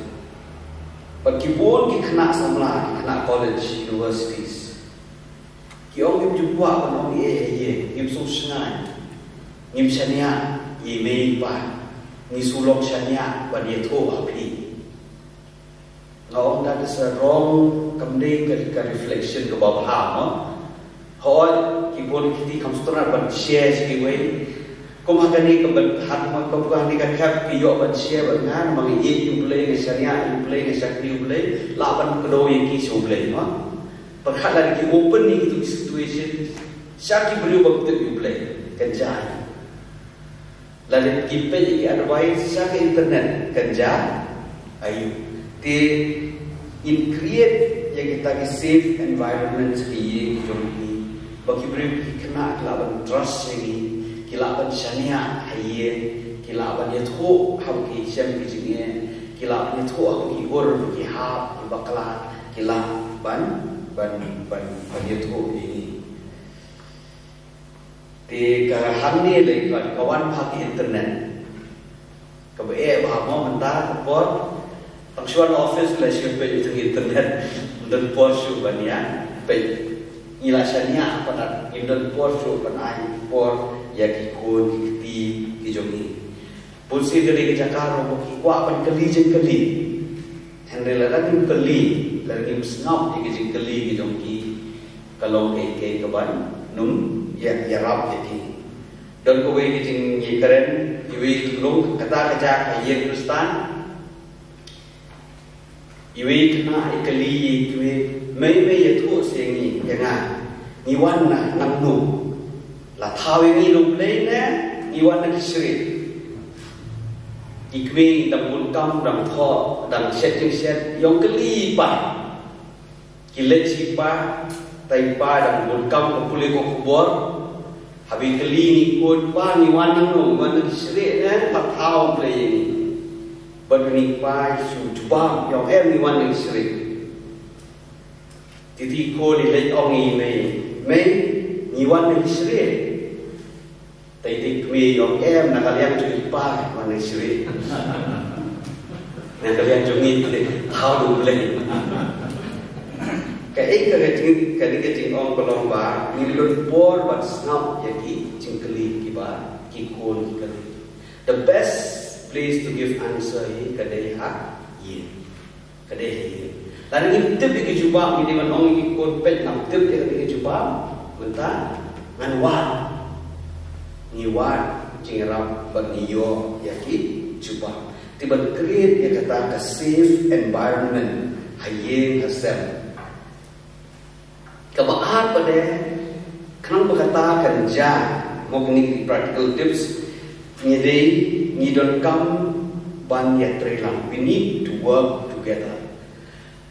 Bad ki bun ki khynnah samla, ki khynnah college, universities, ki ong ngim ju kwah ban ong ei ei ei, ngim sngewshngaiñ, ngim shaniah ïa i mei i pa, ngi shu long shaniah ban ïathuh ha phi. Nga ong that is a wrong, kam dei ka, ka reflection kaba bha, mo? Hooid, ki bun ki kti kam sngewtynnat ban share sha kiwei. Kum ha kane ka ban, ha kum ka, kum ha kane ka khep ki ïoh ban share bad nga, namar nga ïeit ïa U Blei, nga shaniah ïa U Blei, nga shakri ïa U Blei, lah ban kdew ïa ki sha U Blei, mo? Pyrkhat lada ki open ïa kitu ki situation sha ki briew bym tip ïa U Blei, kan jia. Lada ki peit ïa ki advice sha ka internet, kan jia. Aïu. Te ngin create ïa kita ki safe environment ha ki ïing ki jong ki, ba ki briew ki khynnah ki lah ban trust ïa ngi, ki lah ban shaniah ha ïing, ki lah ban ïathuh haba ki shem ki jingeh, ki lah ban ïathuh haba ki ur, ki hap, ki bakla, ki lah ban, ban, ban, ban ïathuh ïa ngi. Te ka hangne lei ka, ka wan bha ka internet. Kaba eh bha mo mynta ka por. Tang shuwa na office la shu peit ïa ka internet. Ym don por shuh ban ïa peit. Ngi la shaniah pat, ngim don por shuh ban ai por ïa ki khun ki kti ki jong ngi. Bun sien ka dei ka jaka ruh ba ki kwah ban kylli jingkylli. Hynrei lada ngim kylli, lada ngim sngap ïa ki jingkylli ki jong ki, ka long kaei kaei kaban ym ïa, ïarap ïa ki. Don kawei ka jingïakren, iwei i khynnah, kata ka jaka ïing Khristan. Iwei i khynnah i kylli ïa i kmie, "Mei, mei, ïathuh seh ïa ngi, ïa nga. Ngi wan na nangno? La thaw ïa ngi na U Blei ne ngi wan na ki shrieh?" I kmie dang bun kam, dang thoh, dang shet jingshet, i ong, "Kylli i pa." Ki leit sha i pa, te i pa dang bun kam, ka pule ka khubor. Haba kylli ïa ki khun, pa, ngi wan nangno, ngi wan na ki shreh ne la thaw Blei ïa ngi? Bad une u kpa u shu jubab, ïa u, em, ngi wan na ki shreh. Te te ki khun i leit ong ïa i mei, mei, ngi wan na ki shreh. Te te i kmie i ong, em, na ka liang jong i pa ngi wan na ki shreh. Na ka liang jong ngi te thaw da U Blei. Kaei ka jing, kane ka jingong ka long ba ngin don por ban sngap ïa ki jingkylli kiba ki khun ki kylli. The best place to give answer hi ka dei ha ïing. Ka dei ha ïing. Lada ngim tip ïa ki jubab, ngi dei ban ong ïa ki khun, peit, ngam tip ïa kane ka jubab, mynta ngan wad. Ngi wad jingïarap bad ngi ïoh ïa ki jubab. Te ban create ïa kata ka safe environment ha ïing ha sem. Kaba ar pat de, khnang ba kata kan jia, mo, kine ki practical tips, ngi dei, ngi donkam ban ïatreilang. We need to work together.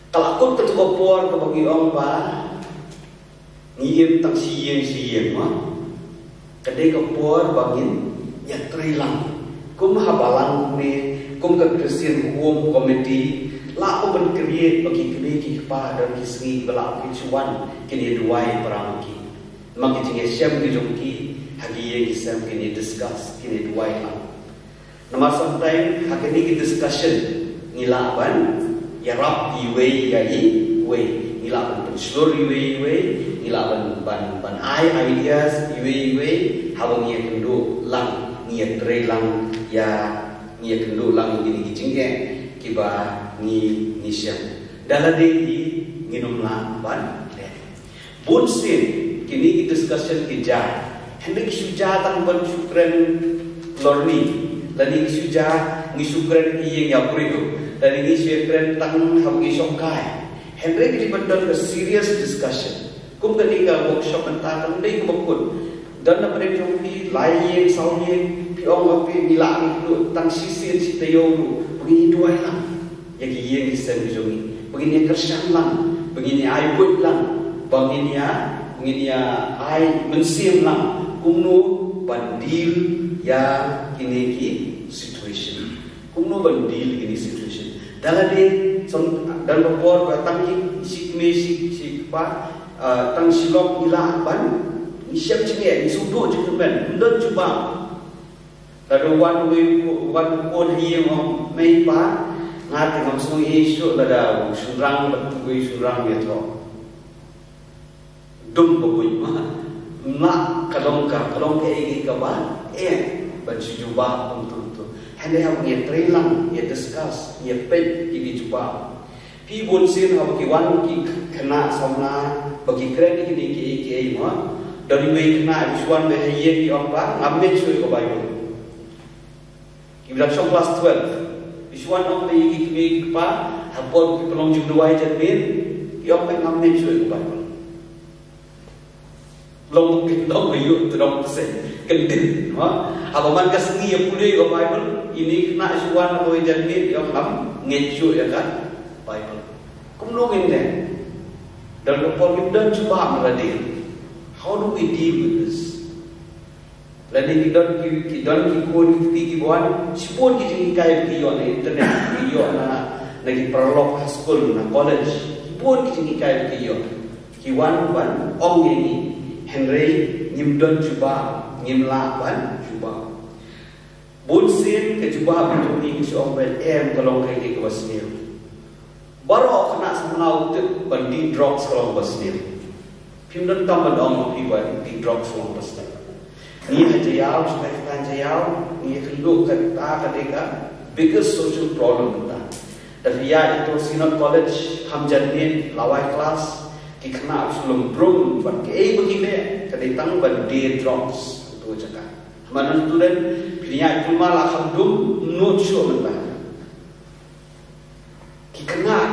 Ka la kut katto ka por kaba ngi ong ba ngi im tang shi ïing shi ïing, mo. Ka dei ka por ba ngin ïatreilang. Kum ha balang ne, kum ka Christian Home Committee, lah ban create ba ki kmie ki kpa, don ki sngi ba lah kin shu wan, kin ïa duwai para ma ki. Namar ki jingïashem ki jong ki ha ki ïing ki sem, kin ïa discuss, kin ïa duwai lang. Namar sometimes ha kine ki discussion ngi lah ban ïarap iwei ïa iwei, ngi lah ban pynshlur iwei ïa iwei, ngi lah ban, ban, ban ai ideas iwei ïa iwei, haba ngi ïakynduh lang, ngi ïatreilang ïa, ngi ïakynduh lang ïa kine ki jingeh kiba ngi, ngi shem. Da lade hi ngin ym lah ban leh. Bun sien kine ki discussion ki jia. Hynrei ki shu jia tang ban shu kren lorni. Lane ki shu jia, ngi shu kren ïing ïa briew. Lane ngi shu kren tang haba ngi shongkai. Hynrei ki dei ban don ka serious discussion. Kum kane ka workshop mynta kam dei kaba kut. Don na pdeng jong phi lai ïing saw ïing, phi ong ba phi, ngi lah ngi kynduh tang shisien shi taïew ruh, ba ngin ïa duwai lang ïa ki ïing ki sem ki jong ngi, ba ngin ïa kyrshan lang, ba ngin ïa ai buit lang, ba ngin ïa, ba ngin ïa ai mynsiem lang. Kumno ban deal ïa kine ki situation? Kumno ban deal kine situation? Da lade, don ka por ba tang ki shi kmie shi, shi kpa, ah, tang shi lok ngi lah ban, ngi shem jingeh, ngi sngewthuh jingkyrmen, ym don jubab. Lada wan uwei, wan u khun ha ïing, ong, mei pa, nga te ngam sngewieit shuh lada u shynrang bad uwei u shynrang u ïathoh. Dum ba buit, ma. Ym lah, ka long ka, ka long kaei kaei kaba eh ban shu jubab kumtu kumtu. Hynrei haba ngi ïatreilang, ngi ïa discuss, ngi ïa peit ïa ki jubab. Phi, bun sien haba ki wan ki khynnah samla ba ki kren ïa kine kiei kiei, mo. Don iwei i khynnah i shu wan beit ha ïing, i ong, pa, ngam ngeit shuh ïa ka Baibl. Kiba dang shong klas twelve, i shu wan ong beit ïa ki kmie ki kpa, ha por ki pynlong jingduwai janmiet, i ong, pa, ngam ngeit shuh ïa ka Baibl. Long, long ba ïoh tyrok pyrshah, kyndit, ha? Haba man ka sngi ïa pule ïa ka Baibl, ine i khynnah shu wan ha kawei janmiet, ïa, ngam ngeit shuh ïa ka Baibl. Kumno ngin leh? Don ka por ngim don jubab na lade. How do we deal with this? Lane ki don ki, ki don ki khun ki kti kiba wan, shibun ki jinghikai ba ki ïoh na internet, ki ïoh na, na ki paralok ha skul, na college, shibun ki jinghikai ba ki ïoh. Ki wan ban ong ïa ngi, hynrei ngim don jubab, ngim lah ban jubab. Bun sien ka jubab jong ngi ki shu ong beit, em, ka long kaei kaei kaba sniew. Baroh khynnah samla u tip ban die drugs ka long kaba sniew. Phim donkam ban ong ïa phi ba die drugs ka long kaba sniew. Ngi ha Jaïaw, shu kai kata ha Jaïaw, ngi ïakynduh kata ka dei ka biggest social problem mynta. Da phi ïaid ïa ka Synod College, ham janmiet, lawei klas, ki khynnah ki shu lum brum, bad kaei ba ki leh, ka dei tang ban die drugs, ha tu jaka. Mano student, phi ïaid kulmar la kham dum, nud shuh mynta. Ki khynnah,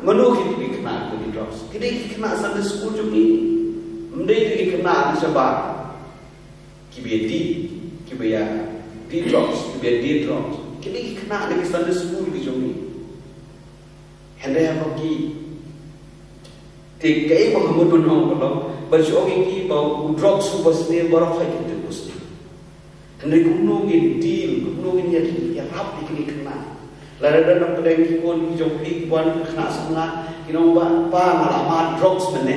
mano ki, ki khynnah ki die drugs? Ki dei ki khynnah Sunday school jong ngi. Ym dei ki khynnah na shabar. Kiba die, kiba ïa die drugs, kiba die drugs. Ki dei ki khynnah na ki Sunday school ki jong ngi. Hynrei haba ki, te kaei ba nga mut ban ong ka long, Ban shu ong ïa ki ba u drugs u ba sniew baroh ha ki tip u sniew. Hynrei kumno ngin deal, kumno ngin ïa, ïarap ïa kine ki khynnah. Lada don na pdeng ki khun ki jong phi ki wan ki khynnah samla, ki ong ba pa nga la mad drugs mynne.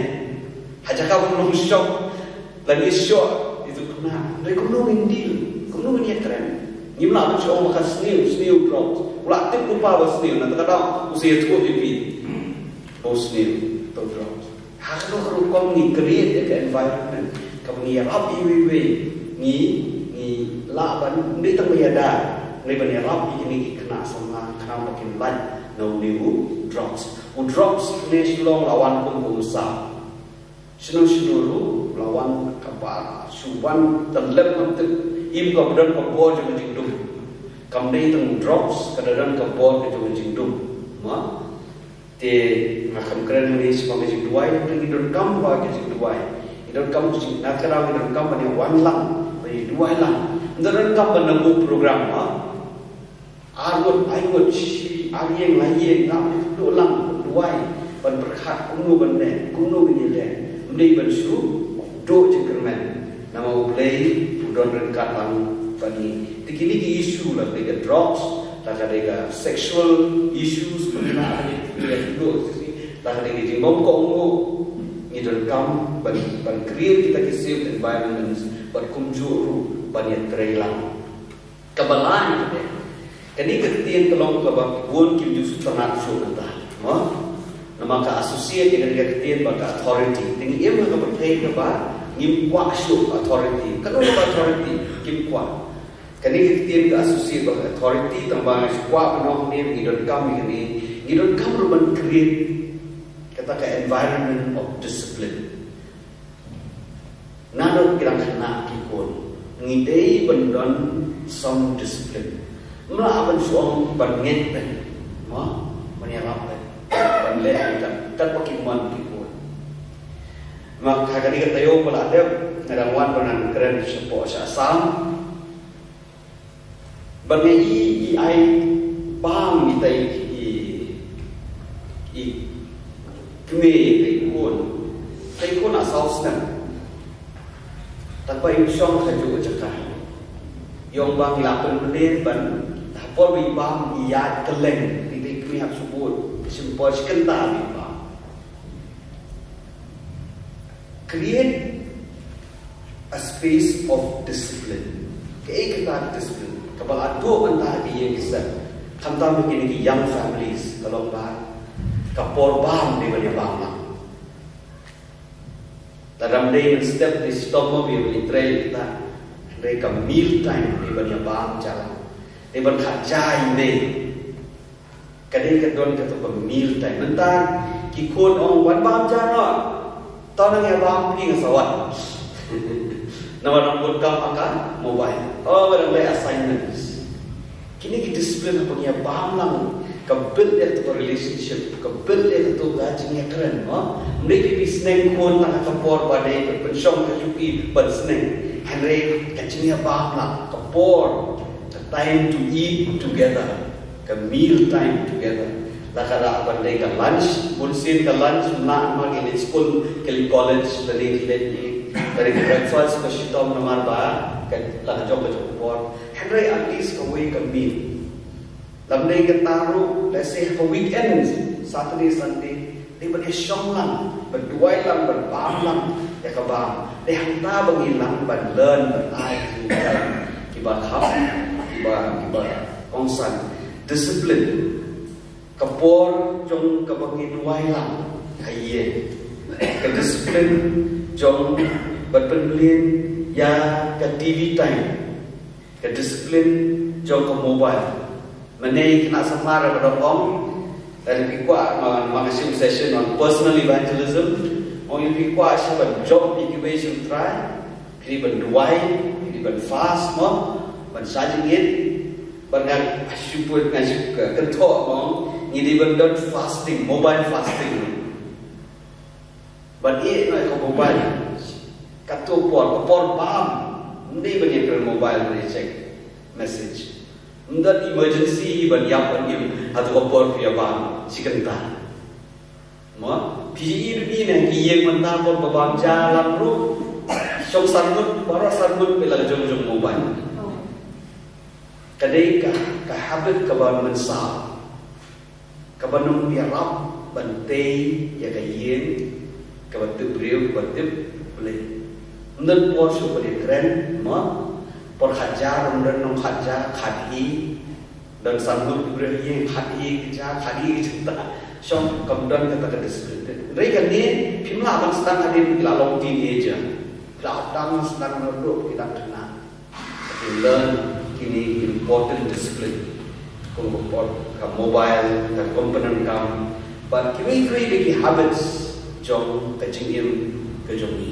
Ha jaka ban long shock, lane shock ïa ki khynnah. Hynrei kumno ngin deal, kumno ngin ïakren. Ngim lah ban shu ong ba ka sniew, sniew drugs. U la tip u pa ba sniew, nangta ka daw u sa ïathuh ïa phi ba u sniew to drugs. Ha kano ka rukom ngi create ïa ka environment kaba ngi ïarap ïa iwei iwei, ngi, ngi lah ban, ym dei tang ban ïada, hynrei ban ïarap ïa kine ki khynnah samla khnang ba kin lait na une u drugs. U drugs hangne Shillong la wan kum u msaw. Shano shano ruh la wan, kaba shu wan tyllep, ngam tip, im kaba don ka bor jong ka jingdum. Kam dei tang u drugs, ka da don ka bor ka jong ka jingdum. Ma? Te nga kham kren hangne shaphang ka jingduwai, te ngi donkam ba ka jingduwai. Ngi donkam jing, na ka daw ngi donkam ban ïa wan lang, ban ïa duwai lang. Ngi donkam ban ïa buh program, ha. Ar ngut, lai ngut, shi, ar ïing, lai ïing, ngam dei duh lang, duwai, ban pyrkhat kumno ban leh, kumno ngin ïa leh. Ym dei ban shu duh jingkyrmen. Namar U Blei u don ryngkat lang bad ngi. Te kine ki issue, la ka dei ka drugs, la ka dei ka sexual issues, kumno la ka dei ka, la ka dei ka jingbym kohnguh, ngi donkam ban, ban create kita ki safe environments, bad kumjuh ruh ban ïatrei lang. Kaba lai, kane ka ktien ka long kaba bun kim ju sngewtynnat shuh mynta. Mo? Namar ka associate ïa kane ka ktien bad ka authority. Te ngi im ha ka pyrthei kaba ngim kwah shuh authority. Kano kaba authority? Kim kwah. Kane ka ktien ka associate bad ka authority, tang ba nga shu kwah ban ong ne, ngi donkam ïa kane, ngi donkam ruh ban create kata ka environment of discipline. Naduh ki dang khynnah ki khun, ngi dei ban don some discipline. Ym lah ban shu ong ban ngeit ban, mo, ban ïarap ban, ban leh kat, kat ba ki mon ki khun. Ma ha kane ka taïew ba la dep, nga dang wan ban nang kren shapoh sha Assam. Ba ngi i, i ai bam ïa itai i, i kmie, itai i khun. Itai i khun a saw snem. Tang ba i shong ha kajuh ka jaka. I ong ba ngi la pynbeit ban, ha por ba i bam i ïaid kylleng, itai i kmie hap shu bud, shim por shi kynta ba i bam. Create a space of discipline. Kaei kata ka discipline? Kaba la duh mynta ha ki ïing ki sem. Khamtam ha kine ki young families, ka long ba ka por bam dei ban ïa bam lang. Lada ym dei mynstep dei shitom mo ba ïa trei kita. Hynrei ka meal time dei ban ïa bam ja lang. Dei ban khat ja ïa i mei. Ka dei ka don kato ka meal time. Mynta ki khun ong wan bam ja noh. To nang ïa bam phi, nga sa wan. Namar nang bud kam ha ka mobile. Oh, nang leh assignments. Kine ki discipline haba ngi ïa bam lang, ka build ïa kato ka relationship, ka build ïa kato ka jingïakren, mo. Ym dei phi sneng khun tang ha ka por ba dei pynshong ha ka shuki ban sneng. Hynrei ka jingïabam lang, ka por, ka time to eat together. Ka meal time together. La ka lah ban dei ka lunch, bun sien ka lunch, ym lah namar ki leit skul, ki leit college, lane ki leit ki, lane ka breakfast, ka shitom namar ba, ka la ka jong ka jong ka por. Hynrei at least kawei ka meal. Lymne kata ruh, let's say, ha ka weekend, Saturday, Sunday, dei ban ïa shong lang, ban duwai lang, ban bam lang ïa ka bam. Dei hangta ba ngi lah ban learn, ban ai ki, kiba kham, kiba, kiba kongsan. Discipline. Ka por jong kaba ngi duwai lang ha ïing. Ka discipline jong ban pynmlien ïa ka T V time. Ka discipline jong ka mobile. Mynne khynnah samla ba dang ong, lada phi kwah, ma, ma nga shim session on personal evangelism. Ong, lada phi kwah shuh ban jop ïa kiwei shuh trai. Phi dei ban duwai, phi dei ban fast mo, ban shah jingit. Bad nga shu put, nga shu kynthoh mo, ngi dei ban don fasting, mobile fasting. Ban ïeh noh ïa ka mobile. Kato por, ka por bam. Ym dei ban ïakren mobile, ban ïa check message. Ym don emergency ban ïap ban im hato ka por phi ïa bam shi kynta. Mo, Ki ïohi ne ki ïeng mynta, phi ba bam ja lang ruh, shong san ngut, baroh san ngut phi la jong jong mobile. Ka dei ka, ka habit kaba mynsaw, kaba nym ïarap ban tei ïa ka ïing kaba tip briew, kaba tip Blei. Ym don por shuh ban ïakren, mo? Por khatja, ym don, nong khatja, khathynriew, don san ngut ki briew, ïing khathynriew, khathynriew, khathynriew, shong kam don kata ka discipline. Hynrei kane phim lah ban sdang hadien ki la long teenager. Ki la dang sdang naduh ki dang khynnah. Ki learn kine ki important discipline. Kum ka por, ka mobile, ka kum pyndonkam, bad kiwei kiwei de ki habits jong ka jingim ka jong ngi.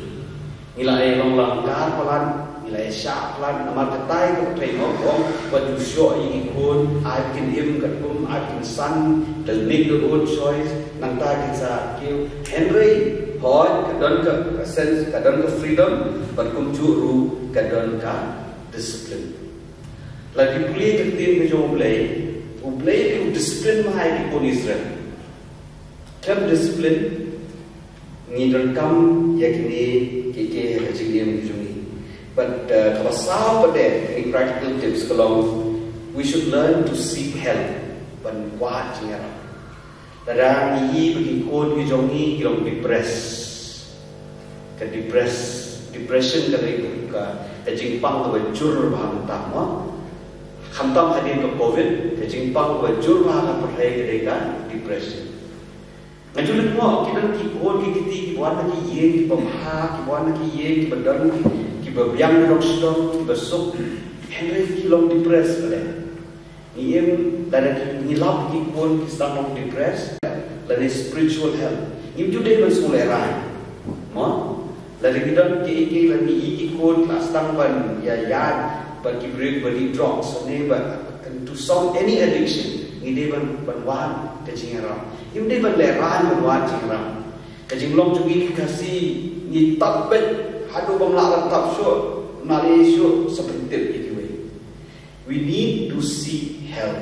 Ngi la ïa long langkar palat, ngi la ïa shah palat, namar katai ka pyrthei, mo, ong ba to shoh ïa ki khun, ai ba kin im katkum, ai ba kin san, they'll make their own choice. Nangta kin sa kiew. Hynrei hooid, ka don ka, ka sense, ka don ka freedom, bad kumjuh ruh ka don ka discipline. Lada phi pule ka ktien ka jong U Blei, U Blei u discipline ma ha ïa ki khun Israel. Khlem discipline, ngi donkam ïa kine kiei kiei ha ka jingim ka jong ngi. But, uh, kaba saw pat de, kine practical tips ka long, we should learn to seek help ban wad jingïarap. Lada ngi ïohi ba ki khun ki jong ngi ki long depressed. Ka depress, depression ka dei ka, ka jingpang kaba jur bha mynta, mo? Khamtam hadien ka covid, ka jingpang kaba jur bha ha ka pyrthei ka dei ka depression. Nga ju lyngngoh, ki don ki khun ki kti kiba wan na ki ïing kiba bha, kiba wan na ki ïing kiba don, kiba biang nadong shadong, kiba suk. Hynrei ki long depressed pat de. Ngi im, lada ngi lap ki khun ki sdang long depressed, lane spiritual health. Ngim ju dei ban sngewlehrain, mo? Lada ki don kiei kiei, lada ngi ïohi ki khun ki la sdang ban ïa ïaid bad ki briew kiba lih drugs, ne bad, and to some, any addiction, ngi dei ban, ban wad ka jingïarap. Ngim dei ban lehrain ban wad jingïarap. Ka jinglong jong ngi ki Khasi, ngi tap beit haduh bym lah ban tap shuh, ym lah leh shuh, sa pyntip ïa kiwei. We need to seek help.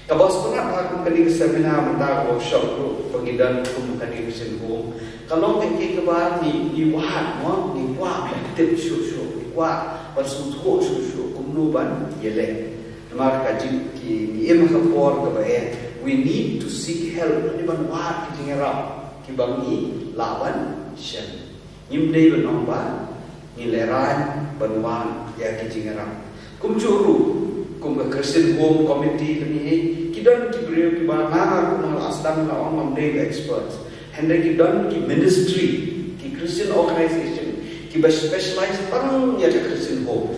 Kaba sngewtynnat ha kum kane ka seminar mynta, ka workshop ruh, ba ngi don kum kane ka Christian Home, ka long kaei kaei kaba ngi, ngi wad, mo, ngi kwah ban tip shuh shuh, ngi kwah ban sngewthuh shuh shuh kumno ban ïaleh. Namar ka jing, ki, ngi im ha ka por kaba eh, we need to seek help. Ngi ban wad ki jingïarap kiba ngi lah ban shem. Ngim dei ban ong ba ngi lehrain ban wad ïa ki jingïarap. Kumjuh ruh, kum ka Christian Home Committee lane, ki don ki briew kiba, nga ruh nga la sdang, la ong ngam dei ba experts. Hynrei ki don ki ministry, ki Christian organization kiba specialize tang ïa ka Christian home.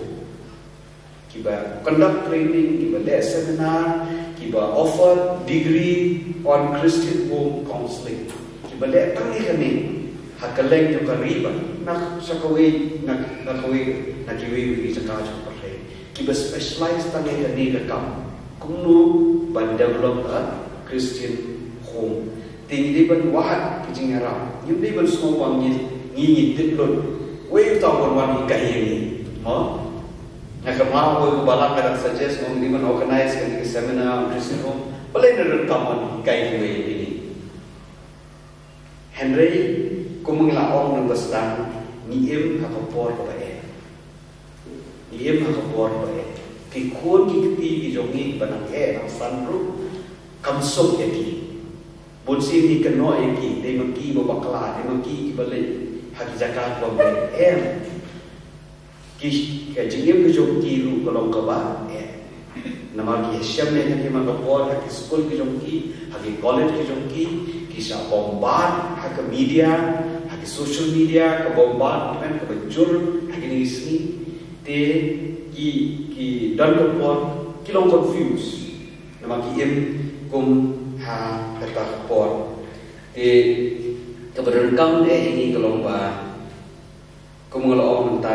Kiba conduct training, kiba leh seminar, kiba offer degree on Christian home counseling. Kiba leh tang ïa kane ha kylleng jong ka ri bad na sha kawei, na, na kawei, na kiwei kiwei ki jaka jong ka pyrthei. Kiba specialize tang ïa kane ka kam. Kumno ban develop a Christian home. Te ngi dei ban wad ki jingïarap. Ngim dei ban sngew ba ngi, ngi, ngi tip lut. Wei uta u ban wan hikai ïa ngi, mo? Nga kynmaw wei u balang ka dang suggest, mo, ngi dei ban organize kane ka seminar, Christian home. Balei ngi donkam ban hikai ïa ngi? Hynrei, kum ngi la ong na ba sdang, ngi im ha ka por kaba eh. Ngi im ha ka por ba eh. Ki khun ki kti ki jong ngi ba nang eh nang san ruh, kam suk ïa ki. Bun sien ngi kynnoh ïa ki, dei ma ki ba bakla, dei ma ki kiba leit ha ki jaka kiba beit. Em. Ki, ka jingim ka jong ki ruh ka long kaba eh. Namar ki shem ïa kane man ka por ha ki skul ki jong ki, ha ki college ki jong ki, ki shah bombard ha ka media, ha ki social media, ka bombardment kaba jur ha kine ki sngi. Te ki, ki don ka por ki long confused. Namar ki im kum ha kata ka por. Te kaba donkam eh ïa ngi ka long ba, kum nga la ong mynta,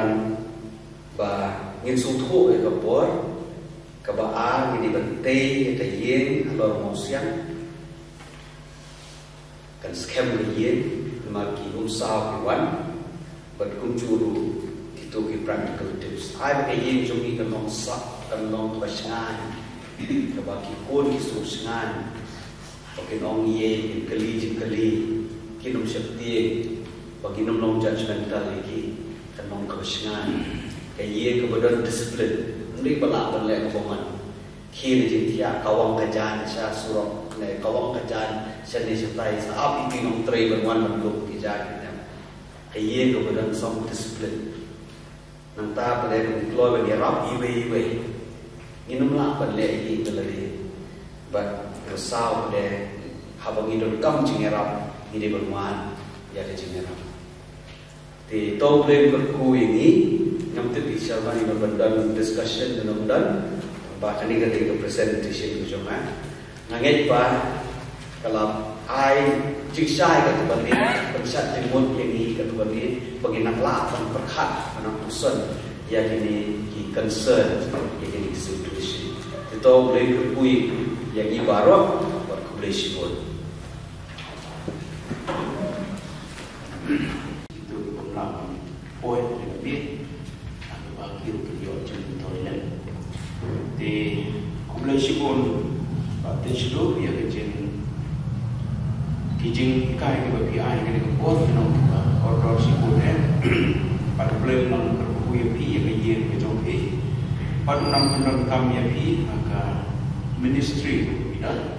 ba ngin sngewthuh ïa ka por kaba ar, ngin ïa ban tei ïa ka ïing halor mawsiang. Kan skhem ka ïing, namar ki umsaw ki wan, bad kumjuh ruh kito ki practical tips. Ai ba ka ïing jong ngi kan long sah, kan long kaba shngaiñ, kaba ki khun ki sngewshngaiñ. Ba kin ong ïa, kin kylli jingkylli, Ki nongshakri ba ki nong long judgmental ïa ki, ka nong kaba shngaiñ. Ka ïing kaba don discipline. Ym dei ba lah ban leh kaba man. Ki na jingthiah ka wang ka jaiñ sha surok ne ka wang ka jaiñ sha ne sha tai, sa ap ïa ki nongtrei ban wan ban luk ki jaiñ ne. Ka ïing kaba don some discipline. Nangta pat de ngi kloi ban ïarap iwei iwei. Ngim lah ban leh ïa ki ïa lade. Bad ngi saw pat de haba ngi donkam jingïarap ngi dei ban wan ïa ka jingïarap. Te to blei kyrkhu ïa ngi, ngam tip i Sharma i ban don discussion ne ym don. Ba kane ka dei ka presentation ka jong nga. Nga ngeit ba ka la ai jingshai katu kane, pynshad jingmut ïa ngi katu kane, ba ngin nang lah ban pyrkhat, ban nang puson ïa kine ki concern, ïa kine ki situation. Te to blei kyrkhu ïa ngi baroh, bad khublei shibun. Itu ki pynlong poi ïa ka bit. Ba ki ruh ki ïoh jingmyntoi lem. Te khublei shibun Bah Teichlu ïa ka jing, ki jinghikai kiba phi ai ha kane ka por, ki nonghikai kordor shibun eh. Bad U Blei un nang kyrkhu ïa phi, ïa ka ïing ka jong phi. Bad un nang pyndonkam ïa phi ha ka ministry phi don.